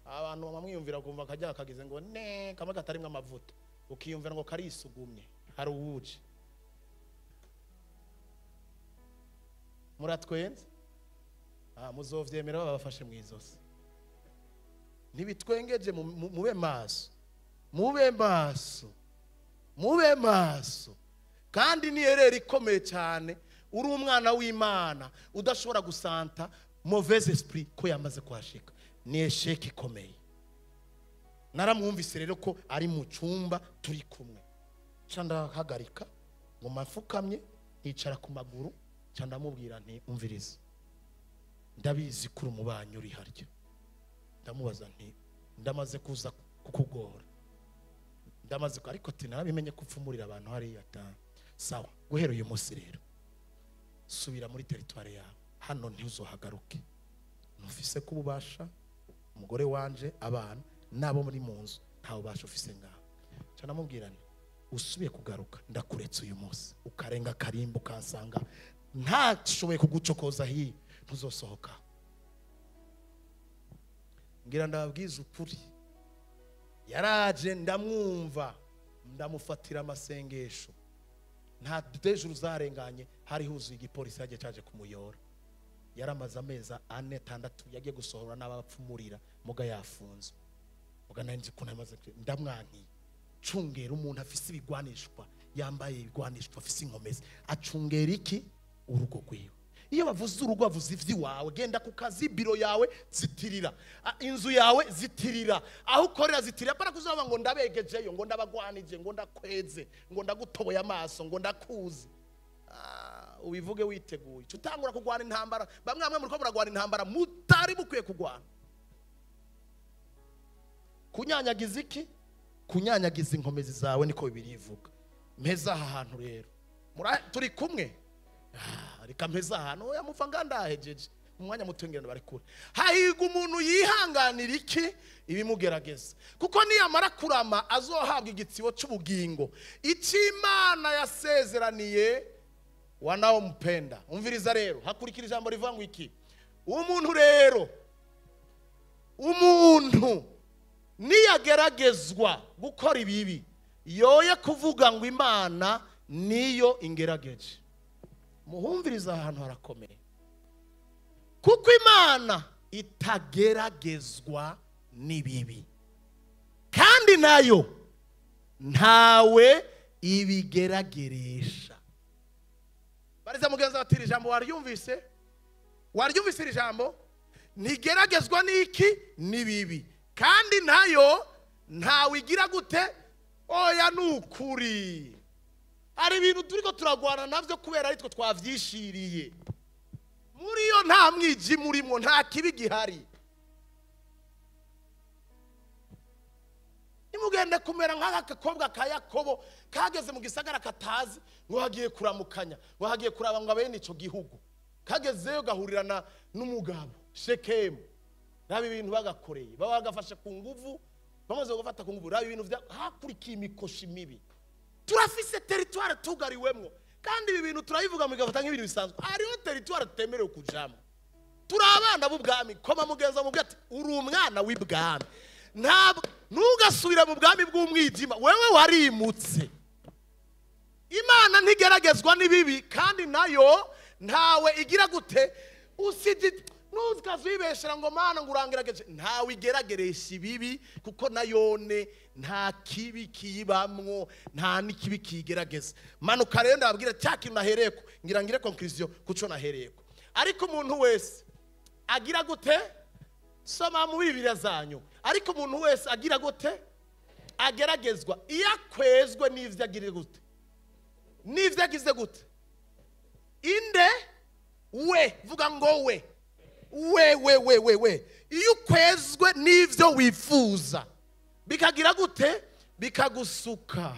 A: abantu bamwiyumvira kumva akajya kagize ngo ne kamwe katarimwe amavuta ukiyumvira ngo karisugumye hari uwuje muratwenze muzovyemera babafashe mwizose nibitwengeje mube maso mube maso mube maso kandi ni ereri ikomeye cyane uri umwana w'Imana udashobora gusanta mauvaise esprit ko yamaze kwashika ni esheki ikomeye. Naramwumvise rero ko ari mu cyumba turi kumwe ca ndahagarika ngo mafukamye nicara ku maguru ca ndamubwira nti umvirize ndabizi kuri umubanyi uri harya. Ndamubaza nti ndamaze kuza kukugora ndamaze ariko ati narabimenye kupfumurira abantu hariya ta sawa guhera uyu munsi rero subira muri territoire yawe hano ntiuzohagaruke ntufise kububasha umugore wanje abana nabo muri mu nzu nta ubasha ufise ngaho. Ca namubwira nti usubiye kugaruka ndakuretse uyu munsi ukarenga karimbo kansanga ntashoboye kugucokoza hi ntuzosohoka. Ngira ndababwiza ukuri yaraje ndamwumva ndamufatira amasengesho Nta dejuru zarenganye, hari huzuye igipolisi yagiye caje kumuyora. Yaramaze amezi 4 6 yagiye gusohora n'abapfumurira muga yafunzwe. Muga nanje ko namaze ndamwankiye. Cungera umuntu afise ibigwanishwa, yambaye ibigwanishwa afise inkomezi, acungera iki? Urugo rwiwe. Iyo bavuze urugo bavuze ivy'iwawe. Genda ku kazi, biro yawe zitirira, inzu yawe zitirira, aho ukorera zitirira. Para kuzaba ngo ndabegejeyo, ngo ndabagwanije, ngo ndakweze, ngo ndagutoboye amaso, ngo ndakuzi. Ubivuge witeguye. Tutangura kugwana intambara. Bamwe bamwe muriko muragwana intambara mutari mukwiye kugwana. Kunyanyagiza iki? Kunyanyagiza inkomezi zawe, niko Bibiliya ivuga. Mpeza aha hantu rero. Turi kumwe. Reka mpeza ahantu oya mupfa ngandahejeje umwanya mutwengerana bari kure. Hahirwa umuntu yihanganira iki? Ibimugerageza, kuko niyamara kurama azohabwa igitsibo cy'ubugingo icy'Imana yasezeraniye wanaompenda. Umviriza rero, hakurikira ijambo rivuga ngo iki? Umuntu rero, umuntu niyageragezwa gukora ibibi, yoye kuvuga ngo Imana niyo ingerageje. Muhumviriza ahantu harakomeye, kuko Imana itageragezwa n'ibibi, kandi nayo ntawe ibigerageresha. Bariza mugenzi ati iri jambo waryumvise? Waryumvise iri jambo? Ntigeragezwa n'iki? N'ibibi, kandi nayo ntawe igira gute? Oya, nukuri. Hari ibintu turiko turagwana navyo kubera aritwo twavyishiriye. Muri yo nta mwijima urimo, nta kibi gihari. Nimugende kumera nk'aka gakobwa ka Yakobo kageze mu gisagara katazi, ngo hagiye kuramukanya, ngo hagiye kuraba ngo abene ico gihugu. Kagezeyo gahurirana n'umugabo Shekemu. Nabi ibintu bagakoreye, baba bagafashe ku nguvu, bamaze gufata ku nguvu, nabi ibintu vya hakurikiye imikoshi mibi. Turafise territoire tugariwemwo, kandi ibi bintu turabivuga mugafata nk'ibintu bisanzwe. Hariho territoire tutemerewe kujamo. Turi abana b'ubwami. Koma mugenza mubwira ati uri umwana w'ibwami. Ntabwo ntugasubira mu bwami bw'umwijima, wewe warimutse. Imana ntigeragezwa n'ibibi, kandi nayo ntawe igira gute? Usidi ntuzikazibeshera ngo Mana ngo urangerageje. Ntawe igerageresha ibibi, kuko nayone nta kibi kiyibamwo, nta n'ikibi kiyigerageza. Manuka rero ndababwira cya kintu nahereyeko, ngira ngire conclusion kuco nahereyeko. Ariko umuntu wese agira gute? Soma mu Bibiliya zanyu. Ariko umuntu wese agira gute? Ageragezwa. Iyo akwezwe n'ivyo agira gute? N'ivyo agize gute? Inde we, vuga ngo we. We we we we we. Iyo ukwezwe n'ivyo wifuza, bikagira gute? Bikagusuka.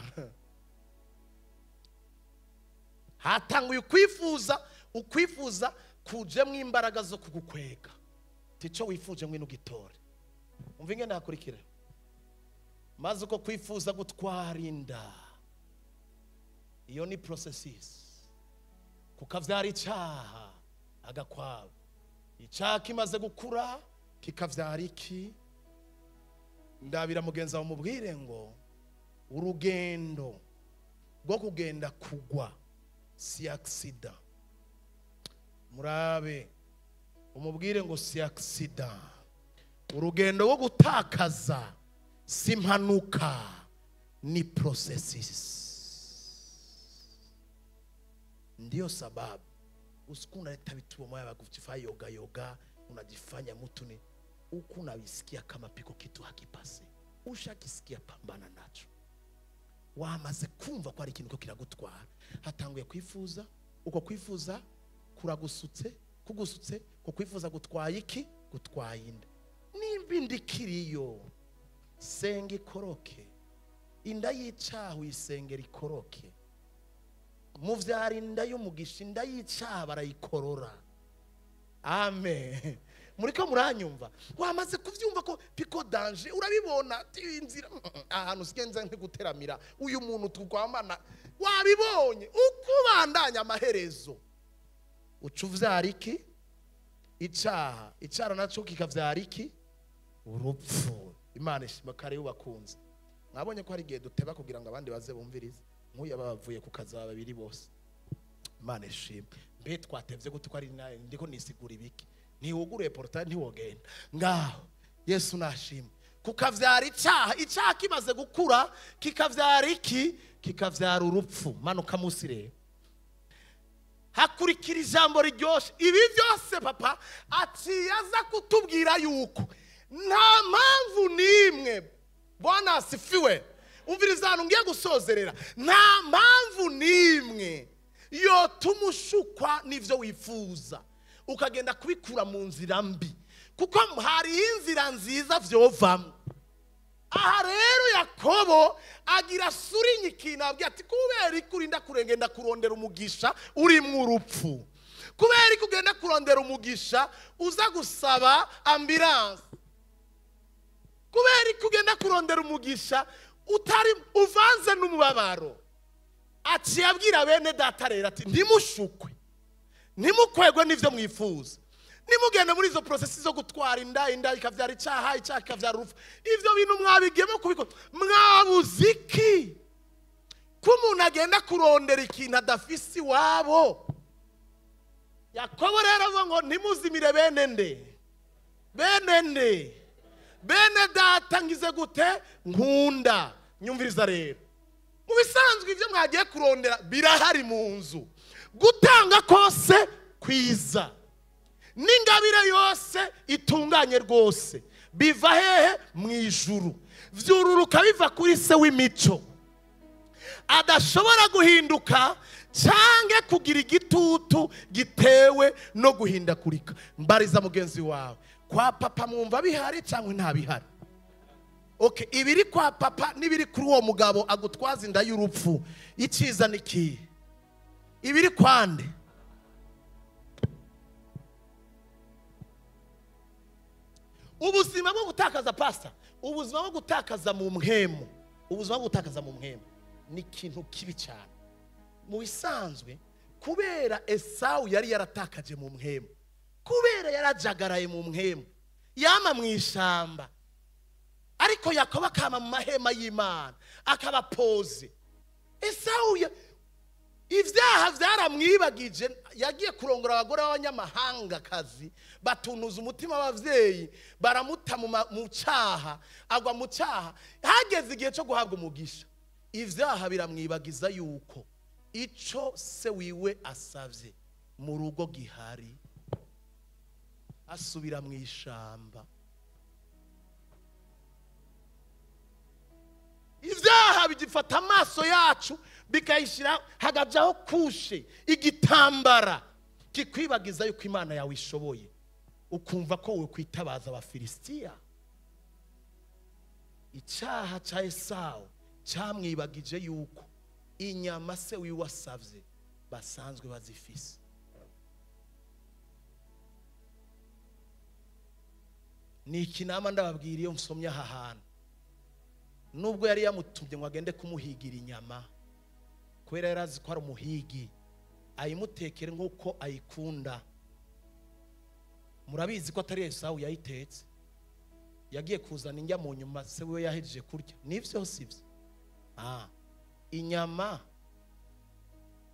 A: Hatanguye ukwifuza, ukwifuza kujemwo imbaraga zo kugukwega. Tico wifuje ngwino ugitore. Umva ingene hakurikira. Maze uko kwifuza gutwara inda, iyo ni processes. Kukavyara icaha agakwabo. Icaha kimaze gukura kikavyara iki? Ndabira mugenzi wawe mubwire ngo urugendo rwo kugenda kugwa si accident. Murabe umubwire ngo si accident. Urugendo rwo gutakaza si impanuka, ni processes. Ndio sababu usiku unaleta vitu moya kujifanya yoga yoga, unajifanya mtu ni huku unawisikia kama piko kitu hakipasi. Ushakisikia pambana nacho. Wamaze kumva ko ari ikintu ko kiragutwara, hatanguye kwifuza, uko kwifuza kuragusutse, kugusutse, ko kwifuza gutwaye iki? Gutwaye inda. Nimba inda ikiriyo, senga ikoroke. Inda y'icaha uyisengera ikoroke. Muvyara inda y'umugisha, inda y'icaha barayikorora. Amen. Muriko muranyumva? Wamaze kuvyumva ko piko danger, urabibona inzira ahantu sigenza ntiguteramira uyu muntu tugwamana, wabibonye ukubandanya amaherezo uca uvyara iki? Icaha. Icaha naco kikavyara iki? Urupfu. Imana ishima kare ubakunze. Mwabonye ko hari igihe duteba kugira ngo abandi baze bumvirize. Nk'uyu bavuye ku kazi babiri bose. Imana ishimwe. Mbe twatevye gute ko ari ndiko nisigura ibiki? Ntiwuguruye portail ntiwogenda. Ngaho Yesu nashimwe. Kukavyara icaha, icaha kimaze gukura kikavyara iki? Kikavyara urupfu. Manuka musi rero. Hakurikira ijambo riryoshe. Ibi byose papa aciye aza kutubwira yuko nta mpamvu n'imwe. Bwana asifiwe. Umviriza ahantu ngiye gusozerera. Nta mpamvu n'imwe yotuma ushukwa n'ivyo wifuza ukagenda kubikura mu nzira mbi, kuko hari inzira nziza vyovamwo. Aha rero Yakobo agira surinye ikintu abwira ati kubera iki urinda kurengenda kurondera umugisha urimwo urupfu, kubera iki ugenda kurondera umugisha uza gusaba ambulance, kubera iki ugenda kurondera umugisha utari uvanze n'umubabaro. Aciye abwira bene data rero ati ntimushukwe, ntimukwegwe n'ivyo mwifuza, nimugende muri izo processes zo gutwara inda, inda ikavyara icaha, icaha ikavyara urupfu. Ivyo bintu mwabigiyemo kubikora mwabuze iki? Ko umuntu agenda kurondera ikintu adafise iwabo. Yakobo rero avuga ngo ntimuzimire bene nde, bene nde, bene data ngize gute nkunda. Nyumviriza rero, mu bisanzwe ivyo mwagiye kurondera birahari mu nzu. Gutanga kose kwiza n'ingabire yose itunganye rwose biva hehe? Mu ijuru. Vyururuka biva kuri se w'imico adashobora guhinduka canke kugira igitutu gitewe no guhindakurika. Mbariza mugenzi wawe, kwa papa mwumva bihari canke nta bihari? Okay, ibiri kwa papa n'ibiri kuri uwo mugabo agutwaza inda y'urupfu, iciza niki? Ibiri kwande? Ubuzima bwo gutakaza pastor, ubuzima bwo gutakaza mu mpemu, ubuzima bwo gutakaza mu mpemu ni ikintu kibi cyane. Mu bisanzwe kubera Esawu yari yaratakaje mu mpemu, kubera yarajagaraye mu mpemu, yama mu ishamba, ariko Yakobo akama mu mahema y'Imana akaba pose. Esawu ivyaha vyaramwibagije, yagiye kurongora abagore b'abanyamahanga kazi batunuza umutima w'abavyeyi, baramuta mu cyaha, agwa mu cyaha. Hageze igihe cyo guhabwa umugisha, ivyaha biramwibagiza yuko ico se wiwe asavye mu rugo gihari. Asubira mu ishamba. Ivyaha bigifata amaso yacu bikayishira hagajaho kushe igitambara kikwibagiza yuko Imana yawe ishoboye, ukumva ko we kwitabaza abafilisitiya. Icyaha ca Esawu camwibagije yuko inyama se wiwe asavye basanzwe bazifise. Ni ikinama ndababwira iyo nsomye aha hantu, nubwo yari yamutumye ngo agende kumuhigira inyama, kubera yari azi ko ari umuhigi, ayimutekere nk'uko ayikunda. Murabizi ko atari Esawu yayitetse, yagiye kuzana indya mu nyuma se we yahejeje kurya. Nivyo sivyo? Inyama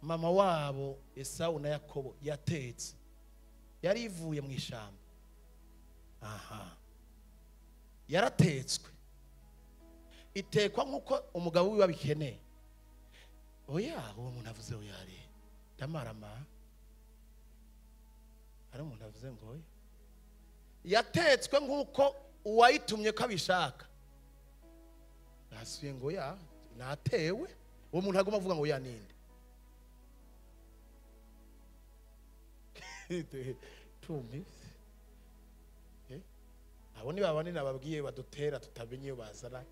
A: mama wabo Esawu na Yakobo yatetse yari ivuye mu ishamba. Aha, yaratetswe itekwa nk'uko umugabo wiwe abikeneye. Oya, uwo muntu avuze oya ari ndamarama, hari umuntu avuze ngo oya. Yatetswe nk'uko uwayitumye ko abishaka. Nasuye ngo ya natewe. Uwo muntu aguma avuga ngo ya ninde? Tumi abo ni babane nababwiye badutera tutamenye iyo bazana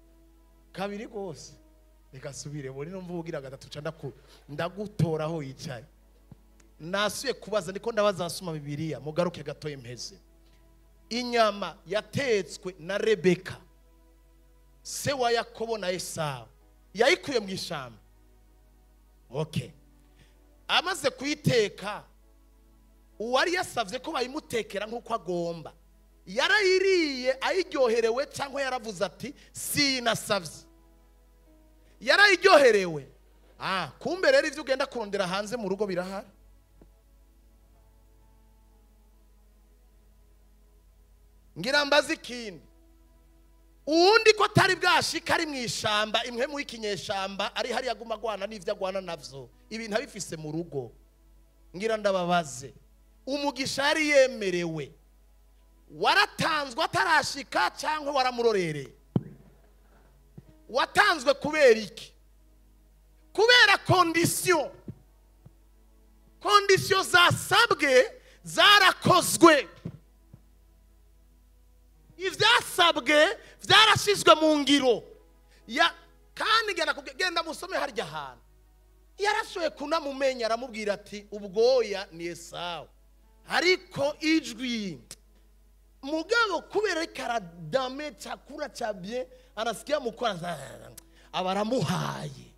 A: kabiri gose. Reka subire muri no mvugira gatatu ca ndagutoraho yicaye. Nasuye kubaza ndiko ndabaza asoma Bibiliya, mugaruke gato impeze. Inyama yatetswe na Rebeka se wa Yakobo na Esawu yayikuye mu ishamba. Okay, amaze kuyiteka, uwari yasavye ko bayimutekera nkuko agomba, yarayiriye ayiryoherewe cyangwa yaravuze ati sinasavye? Yarayiryoherewe. Kumbe rero ivyo ugenda kurondera hanze mu rugo birahari. Ngira mbaze ikindi. Uwundi ko atari bwashika ari mwishamba, imwe mu ikinyeshamba ari hari yaguma agwana n'ivyo agwana navyo, ibintu abifise mu rugo. Ngira ndababaze, umugisha yari yemerewe waratanzwe atarashika cyangwa waramurorereye? Watanzwe kubera iki? Kubera condition. Condition zasabwe zarakozwe. Ivyasabwe vyarashizwe mu ngiro. Ya kandi genda musome harya hantu. Yarashoye kunamumenya aramubwira ati ubwoya ni Esawu, ariko ijwi mugabo kubera karadame chakula cha bien anasikia mukora abaramuhaye.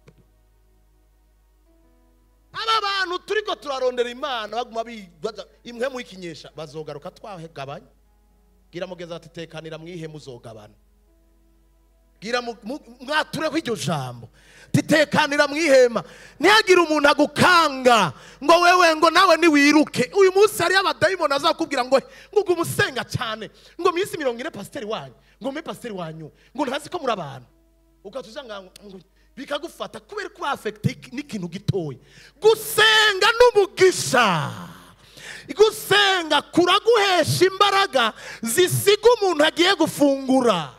A: Aba bantu turiko turarondera Imana baguma bibaza imwe mu ikinyesha bazogaruka twahegabanye. Gira mugeza ati tekanira mwihe muzogabana. Gira mwature kw'iryo jambo titekanira mwihema. Ntihagira umuntu agukanga ngo wewe ngo nawe niwiruke. Uyu munsi hari abadayimoni azakubwira ngo ngo umusenga cyane, ngo minsi 40 pasiteri wanyu, ngo mpe pasiteri wanyu, ngo ntazi ko muri abantu. Ukatuja ngo bikagufata kubera ko affecté n'ikintu gitoya. Gusenga n'umugisha. Gusenga kuraguhesha imbaraga zisiga umuntu agiye gufungura.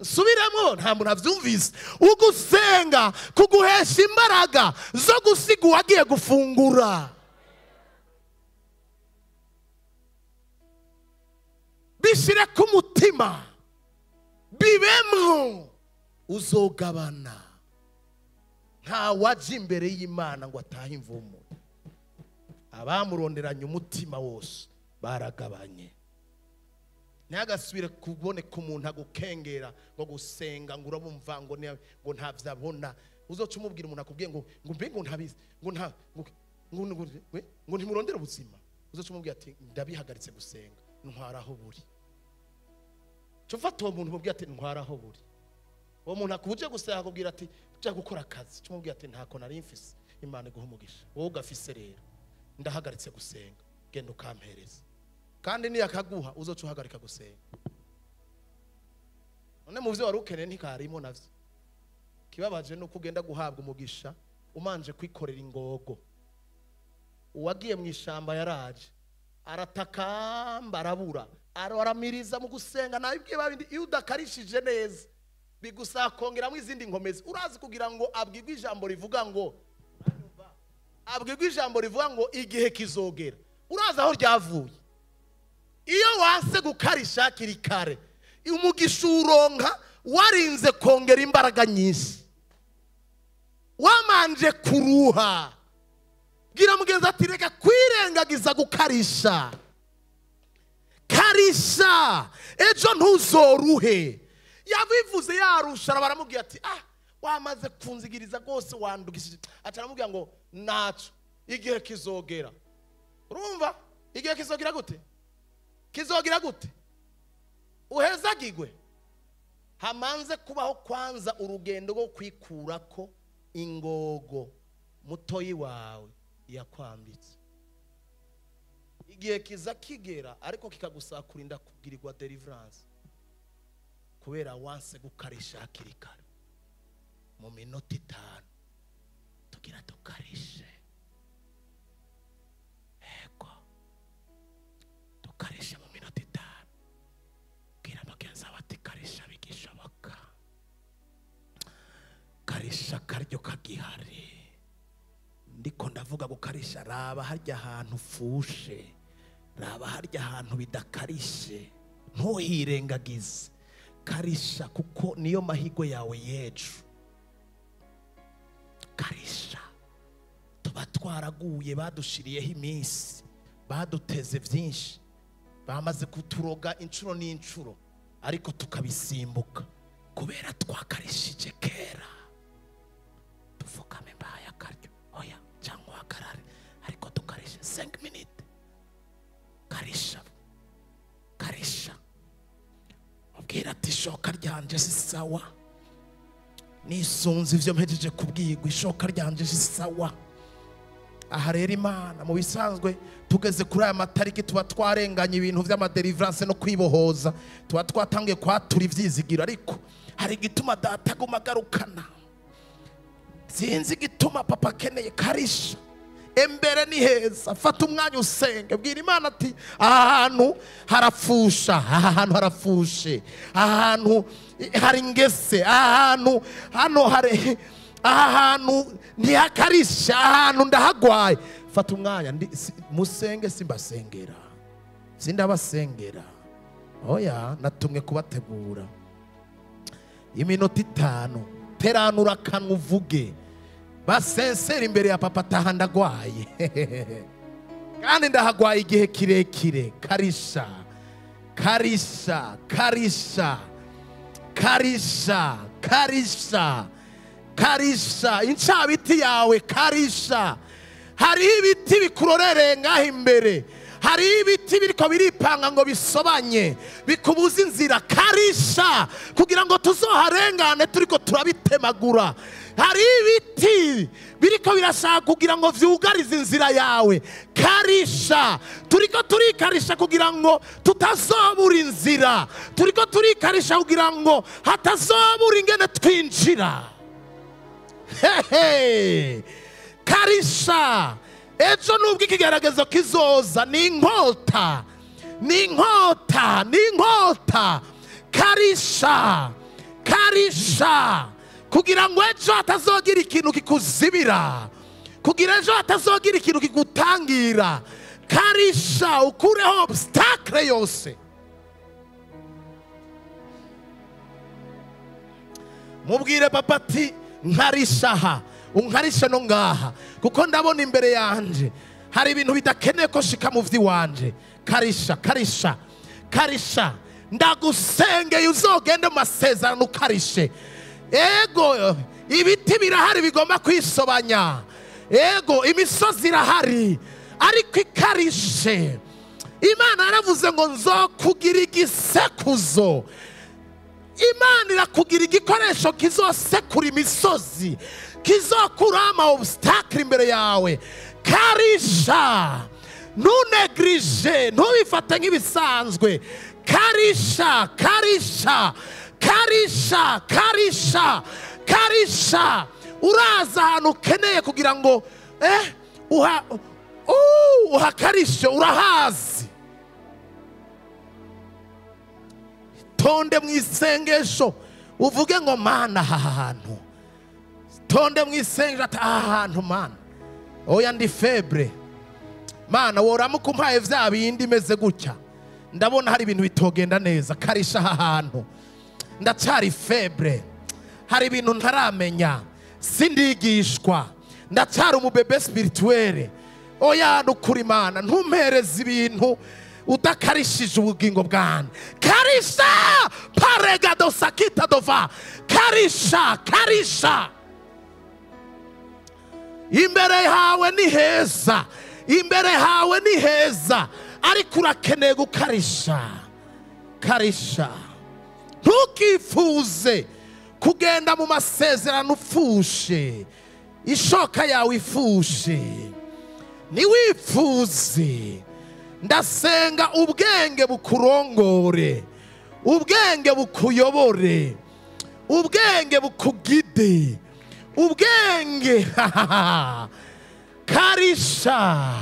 A: Subiramo, nta muntu avyumvise. Ugusenga kuguhesha imbaraga zo gusiga uwagiye gufungura. Bishire ku mutima, bibemwo, uzogabana. Nta waje imbere y'Imana ngo atahe imvumo. Abamuronderanye umutima wose baragabanye. Ntihagasubire kuboneka umuntu agukengera ngo gusenga ngo urabumva ngo ngo ntavyabona. Uzoca umubwira umuntu akubwiye ngo ngo mbe ngo ntabizi, ngo nta ngo ntimurondere ubuzima. Uzoca umubwira ati ndabihagaritse gusenga, ntwara aho buri. Cyo fata uwo muntu umubwira ati ntwara aho buri. Uwo muntu akuje gusenga akubwira ati tujya gukora akazi, cyo umubwira ati ntako nari mfise, Imana iguhe umugisha. Wowe ugafise rero ndahagaritse gusenga, genda ukampereza. Kandi niyakaguha uzoca uhagarika gusenga. None mu byo wari ukeneye ntikarimo navyo. Kibabaje nuko ugenda guhabwa umugisha umanje kwikorera ingogo. Uwagiye mu ishamba yaraje aratakamba arabura, aramiriza mu gusenga. Nabibwiye babindi, iyo udakarishije neza bigusaba kongeramo izindi nkomezi. Urazi kugira ngo abwirwe ijambo rivuga ngo abwirwe ijambo rivuga ngo igihe kizogera. Urazi aho ryavuye? Iyo wanse gukarisha hakiri kare, umugisha uronka warinze kongera imbaraga nyinshi, wamanje kuruha. Gira mugenzi ati reka kwirengagiza gukarisha. Karisha ejo ntuzoruhe. Yabivuze yarusha baramubwira ati wamaze kunzigiriza rwose wandugishije. Aca aramubwira ngo naco igihe kizogera. Urumva igihe kizogera gute? Kizogira gute? Uhezagigwe. Hamanze kubaho kwanza urugendo rwo kwikurako ingogo mutoyi wawe yakwambitse. Igihe kiza kigera ariko kikagusaba kurinda kugirirwa deliverance kubera wanse gukarisha hakiri kare. Mu minota 5 tugira tukarishe. Ego tukarishe mu minota 5. Bwira mugenzi wawe ati karisha bigishoboka. Karisha karyo kagihari. Ndiko ndavuga gukarisha, raba harya hantu fushe, raba harya hantu bidakarishe, ntuhirengagize. Karisha kuko niyo mahigo yawe yejo. Karisha. Tuba twaraguye, badushiriyeho iminsi, baduteze byinshi, bamaze kuturoga inshuro n'inshuro, ariko tukabisimbuka kubera twakarishije kera. Tufukame mbaye akaryo, oya cyangwa hakarare, ariko tukarisha 5 minutes. Karisha, karisha. Ubwira ati ishoka ryanje si sawa, Nisunze ivyo mpejeje kubwirwa, ishoka ryanje sawa. Aha rero Imana mu bisanzwe tugeze kuri aya matariki tuba twarenganye ibintu vy'amadelivrance no kwibohoza, tuba twatangiye kwatura ivyizigiro, ariko hari igituma data aguma agarukana. Sinzi igituma papa akeneye karisha. Embere ni heza, fata umwanya usenge, bwira Imana ati aha hantu harafusha, aha hantu harafushe, aha hantu hari ingese, aha hantu hano hari, aha hantu ntihakarisha, aha hantu ndahagwaye. Fata umwanya musenge, simbasengera, sindabasengera, oya, natumwe kubategura. Iminota 5 teranura akanwa uvuge, basensera imbere ya papa taha ndagwaye kandi ndahagwaye igihe kirekire. Karisha, karisha, karisha, karisha, karisha, karisha incabiti yawe, karisha. Hari ibiti bikurorereye ngaho imbere, hari ibiti biriko biripanga ngo bisobanye bikubuza inzira. Karisha kugira ngo tuzoharengane turiko turabitemagura. Hari ibiti biriko birashaka kugira ngo vyugarize inzira yawe. Karisha, turiko turikarisha kugira ngo tutazobura inzira, turiko turikarisha kugira ngo hatazobura ingene twinjira. Hehe, karisha. Ejo nubwo ikigeragezo kizoza ni inkota, ni inkota, ni inkota. Karisha, karisha kugira ngo ejo hatazogira ikintu kikuzibira, kugira ejo hatazogira ikintu kigutangira. Karisha ukureho obstacle yose. Mubwire papa ati nkarisha aha, unkarisha no ngaha, kuko ndabona imbere yanje hari ibintu bidakeneye ko shika mu vyiwanje. Karisha, karisha, karisha. Ndagusengeye uzogende mu masezerano ukarishe. Ego ibiti birahari bigomba kwisobanya, ego imisozi irahari, ariko ikarishe. Imana yaravuze ngo nzokugira igisekuzo. Imana irakugira igikoresho kizosekura imisozi, kizokura ama obstacle imbere yawe. Karisha, ntunegrije, ntubifate nk'ibisanzwe. Karisha, karisha, karisha, karisha, karisha. Uraza ahantu ukeneye kugira ngo uhakarishe, urahazi. Tonde mu isengesho uvuge ngo Mana aha hantu, tonde mu isengesho ati aha hantu Mana, oya ndi febre Mana, woramuka umpaye vya bindi meze gutya, ndabona hari ibintu bitogenda neza. Karisha aha hantu, ndacari febre, hari ibintu ntaramenya, sindigishwa, ndacyari umubebe spirituelle. Oya nukuri Mana, ntumpereze ibintu udakarishije ubugingo bwanjye. Karisha paregado sakita dova. Karisha, karisha. Imbere hawe ni heza, imbere hawe ni heza, ariko urakeneye gukarisha. Karisha. Ntukifuze kugenda mu masezerano ufushe, ishoka yawe ifushe. Niwifuze. Ndasenga ubwenge bukurongore, ubwenge bukuyobore, ubwenge bukugide, ubwenge. Karisha,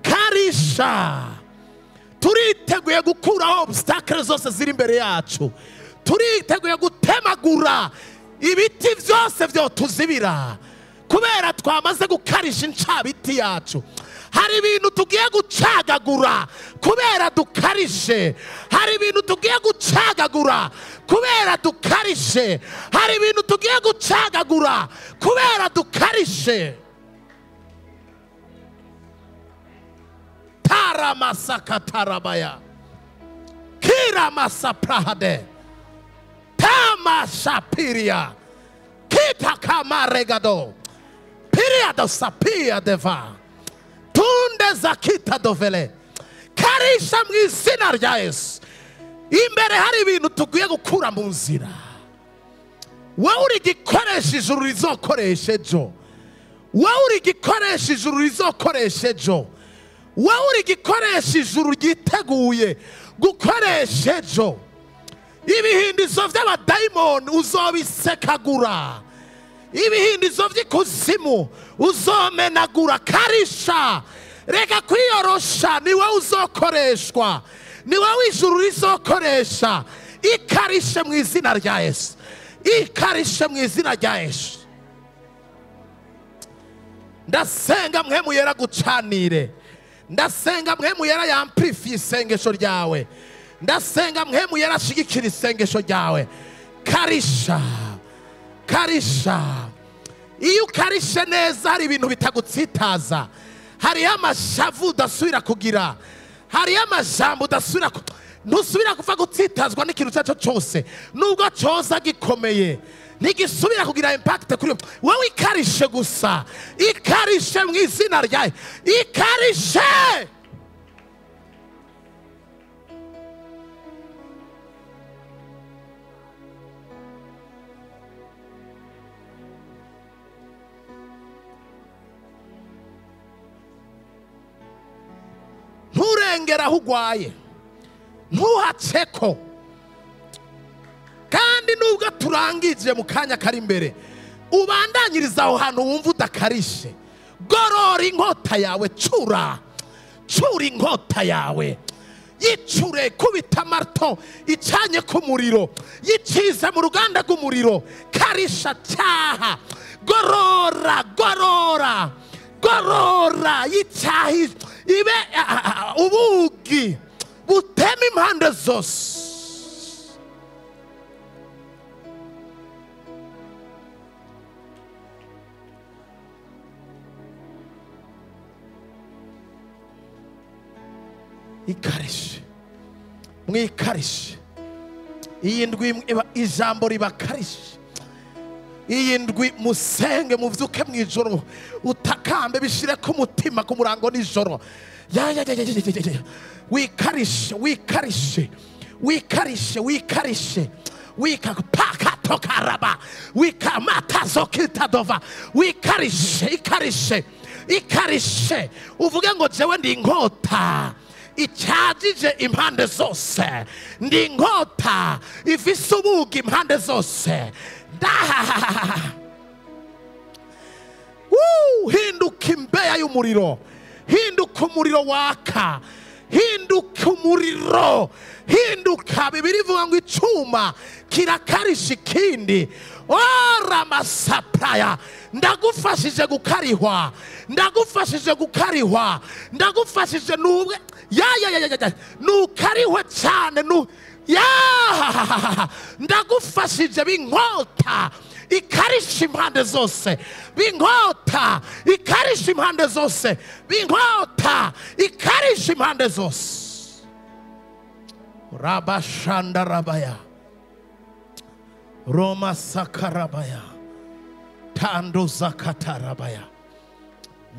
A: karisha. Turiteguye gukuraho obstacle zose ziri imbere yacu, turiteguye gutemagura ibiti byose byo tuzibira, kubera twamaze gukarisha incabiti yacu. Hari ibintu tugiye gucagagura kubera dukarishe, hari ibintu tugiye gucagagura kubera dukarishe, hari ibintu tugiye gucagagura kubera dukarishe. Taramasaka tarabaya kiramasaprahade tamashapiria kitakaamaregado piriado sapia deva tunde zakita dovele. Karisha mu izina rya Yesu. Imbere hari ibintu tugiye gukura mu nzira. Wowe uri igikoresho ijuru rizokoresha ejo. Wowe uri igikoresho ijuru rizokoresha ejo. Wowe uri igikoresho ijuru ryiteguye gukoresha ejo. Ibihindizo by'abadayimoni uzobisekagura. Ibihindizo by'ikuzimu uzomenagura. Karisha, reka kwiyorosha, ni wowe uzokoreshwa, ni wowe ijuru rizokoresha. Ikarishe mu izina rya Yesu, ikarishe mu izina rya Yesu. Ndasenga mwe muyera gucanire, ndasenga mwe muyera yamplifiye isengesho ryawe, ndasenga mwe muyera ashigikira isengesho ryawe. Karisha, karisha. Iyo ukarishe neza hari ibintu bitagutsitaza, hariho amashavu udasubira kugira, hariho amajambo udasubira, ntusubira kuva gutsitazwa n'ikintu icyo ari cyo cyose, nubwo cyoza gikomeye ntigisubira kugira impact kuri wowe. Ikarishe gusa, ikarishe mu izina ryawe, ikarishe. Nturengera aho ugwaye, ntuhaceko. Kandi nubwo turangije mu kanya kari imbere, ubandanyiriza aho hantu wumva udakarishe. Gorora inkota yawe, cura, cura inkota yawe, yicure, kubita marto icanye ku muriro, yicize mu ruganda rw'umuriro. Karisha, cyaha, gorora, gorora, gorora, yicahi ibe ubugi butema impande zose. Ikarishe, mwikarishe. Iyi ndwi ijambo ribakarishe. Iyi ndwi musenge, muvyuke mwijoro, utakambe, bishire ku mutima ku murango nijoro. Ya ya ya ya ya. Wikarishe, wikarishe, wikarishe, wikarishe. Wika pakatokaraba, wika matazokitadova. Wikarishe, ikarishe, ikarishe. Uvuge ngo jewe ndi inkota icyajije impande zose, ndi inkota ifise ubugi impande zose. Hinduka imbeya y'umuriro, hinduka umuriro waka, hinduka umuriro, hinduka. Bibiri ivuga ngo icuma kirakarisha ikindi. Ora masapraya, ndagufashije gukarihwa, ndagufashije gukarihwa, ndagufashije nubwe ya ya ya ya, nukarihwe cyane nu ya, ndagufashije b'inkota ikarisha impande zose, b'inkota ikarisha impande zose, b'inkota ikarisha impande zose. Rabashanda rabaya, Roma sakarabaya, tando zakatarabaya,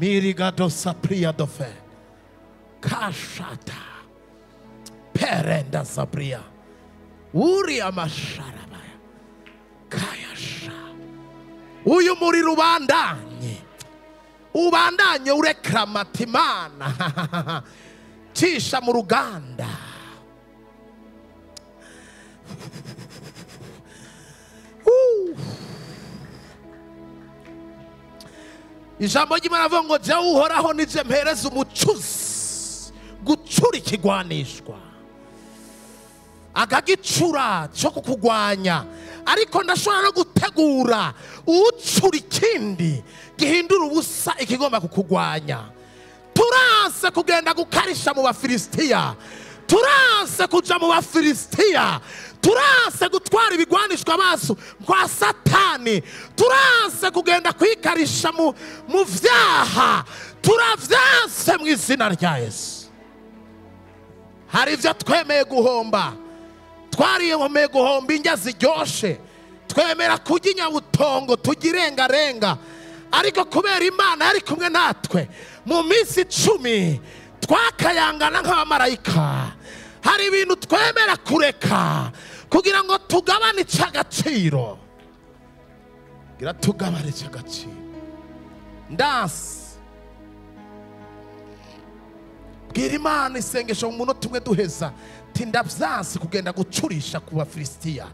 A: mirigado sapria dofe, kashata perenda sabria, uri amasharabaya, kayasha. Uyu muriro ubandanye, ubandanye urekramata Imana, cisha mu ruganda. Ijambo ry'Imana avuga ngo jya uhoraho nije mpereza umucuzi gucura ikigwanishwa, akagicura cyo kukugwanya, ariko ndashobora no gutegura ucura ikindi gihindura ubusa ikigomba kukugwanya. Turanse kugenda gukarisha mu Bafilisitiya, turanse kuja mu Bafilisitiya, turanse gutwara ibigwanishwa basu kwa Satani, turanse kugenda kwikarisha mu vyaha, turavyanse mu izina rya Yesu. Hari ivyo twemeye guhomba, twariyemeye guhomba indya ziryoshe, twemera kurya inyabutongo tugirengarenga, ariko kubera Imana yari kumwe natwe mu minsi 10 twakayangana nk'abamarayika. Hari ibintu twemera kureka kugira ngo tugabane icagaciro. Gira tugabane cy'agaciro. Ndanse. Bwira Imana isengesho mu munota umwe duheza. Ti ndavyanse kugenda gucurisha ku Bafilisitiya.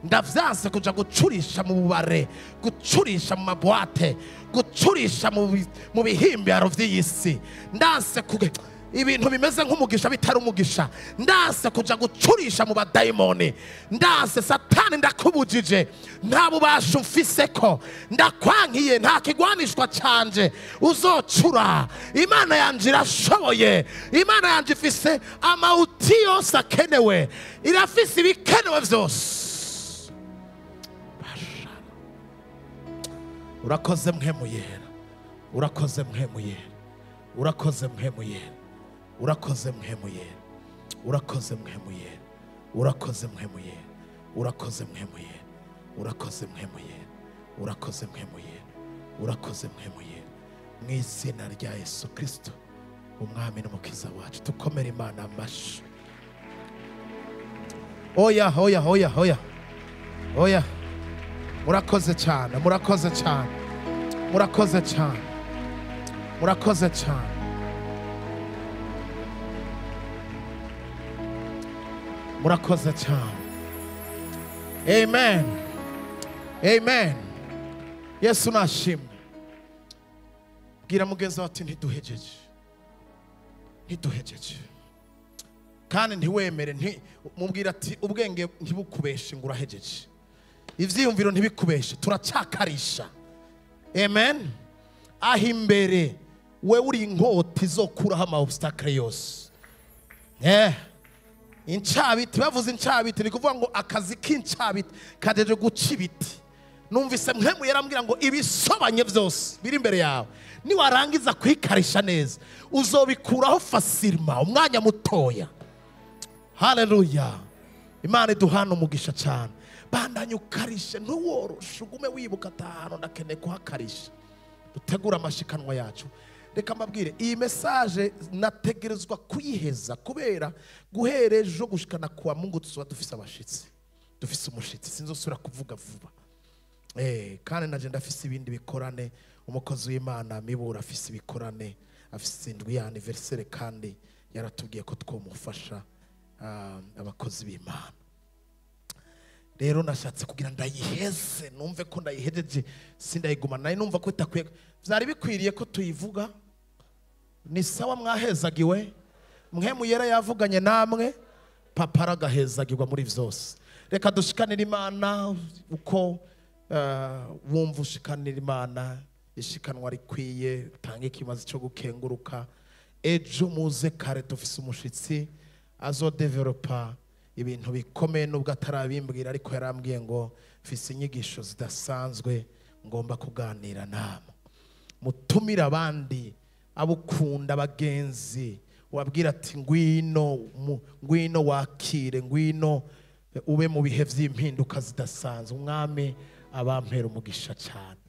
A: Ndavyanse kuja gucurisha mu bubare, gucurisha mu mabwate, gucurisha mu bihimbaro vy'isi. Ndanse ibintu bimeze nk'umugisha bitari umugisha. Ndanse kuja gucurisha mu badayimoni. Ndanse Satani ndakubujije, nta bubasha mfise ko ndakwankiye, nta kigwanishwa canje uzocura. Imana yanje irashoboye, Imana yanje ifise amawuti yose akenewe, irafise ibikenewe vyose. Urakoze Mpwemu Yera, urakoze Mpwemu Yera, urakoze Mpwemu Yera, urakoze Mpwemu Yera, urakoze Mpwemu Yera, urakoze Mpwemu Yera, urakoze Mpwemu Yera, urakoze Mpwemu Yera, urakoze Mpwemu Yera, urakoze Mpwemu Yera. Mu izina rya Yesu Kristo umwami n'umukiza wacu, tukomere Imana amashi. Oya, oya, oya, oya, oya. Murakoze cyane, murakoze cyane, murakoze cyane, murakoze cyane. Murakoze cyane. Amen. Amen. Yesu nashimwe. Bwira mugenzi wawe ati ntiduhejeje. Ntiduhejeje. Kandi ntiwemere, mubwira ati ubwenge ntibukubeshe ngo urahejeje. Ivyiyumviro ntibikubeshe, turacakarisha. Amen. Aho imbere we uri inkota izokuraho ama obstacle yose. Incabiti, bavuze incabiti ni kuvuga ngo akazi k'incabiti kajeje guca ibiti. Numvise Mpwemu yarambwira ngo ibisobanye vyose biri imbere yawe niwarangiza kwikarisha neza uzobikuraho fasirma umwanya mutoya. Haleluya. Imana iduhana umugisha cyane. Bandanye ukarishe, ntuworoshe, ugume wibuka atahano ndakeneye kuhakarisha. Dutegura amashikanwa yacu. Reka mbabwire iyi message nategerezwa kuyiheza kubera guhera ejo gushikana kwa Mungu tuzoba dufise abashitsi. Dufise umushitsi, sinzosubira kuvuga vuba. Kandi naje ndafise ibindi bikorane, umukozi w'Imana Mibura afise ibikorane, afise indwi ya anniversaire kandi yaratubwiye ko twomufasha abakozi b'Imana. Rero nashatse kugira ndayiheze, numve ko ndayihejeje, sindayiguma nayo numva ko itakwiye. Vyari bikwiriye ko tuyivuga. Ni sawa mwahezagiwe, Mpwemu Yera yavuganye namwe, papa aragahezagirwa muri vyose. Reka dushikanire Imana uko wumva ushikanira Imana, ishikanwa rikwiye, utange ikimazi cyo gukenguruka. Ejo muze kare dufise umushitsi azodevelopa ibintu bikomeye, nubwo atarabimbwira ariko yarambwiye ngo mfise inyigisho zidasanzwe ngomba kuganira namwe. Mutumira abandi abukunda abagenzi, wabwira ati ngwino, ngwino wakire, ngwino ube mu bihe vy'impinduka zidasanzwe. Umwami abampera umugisha cyane.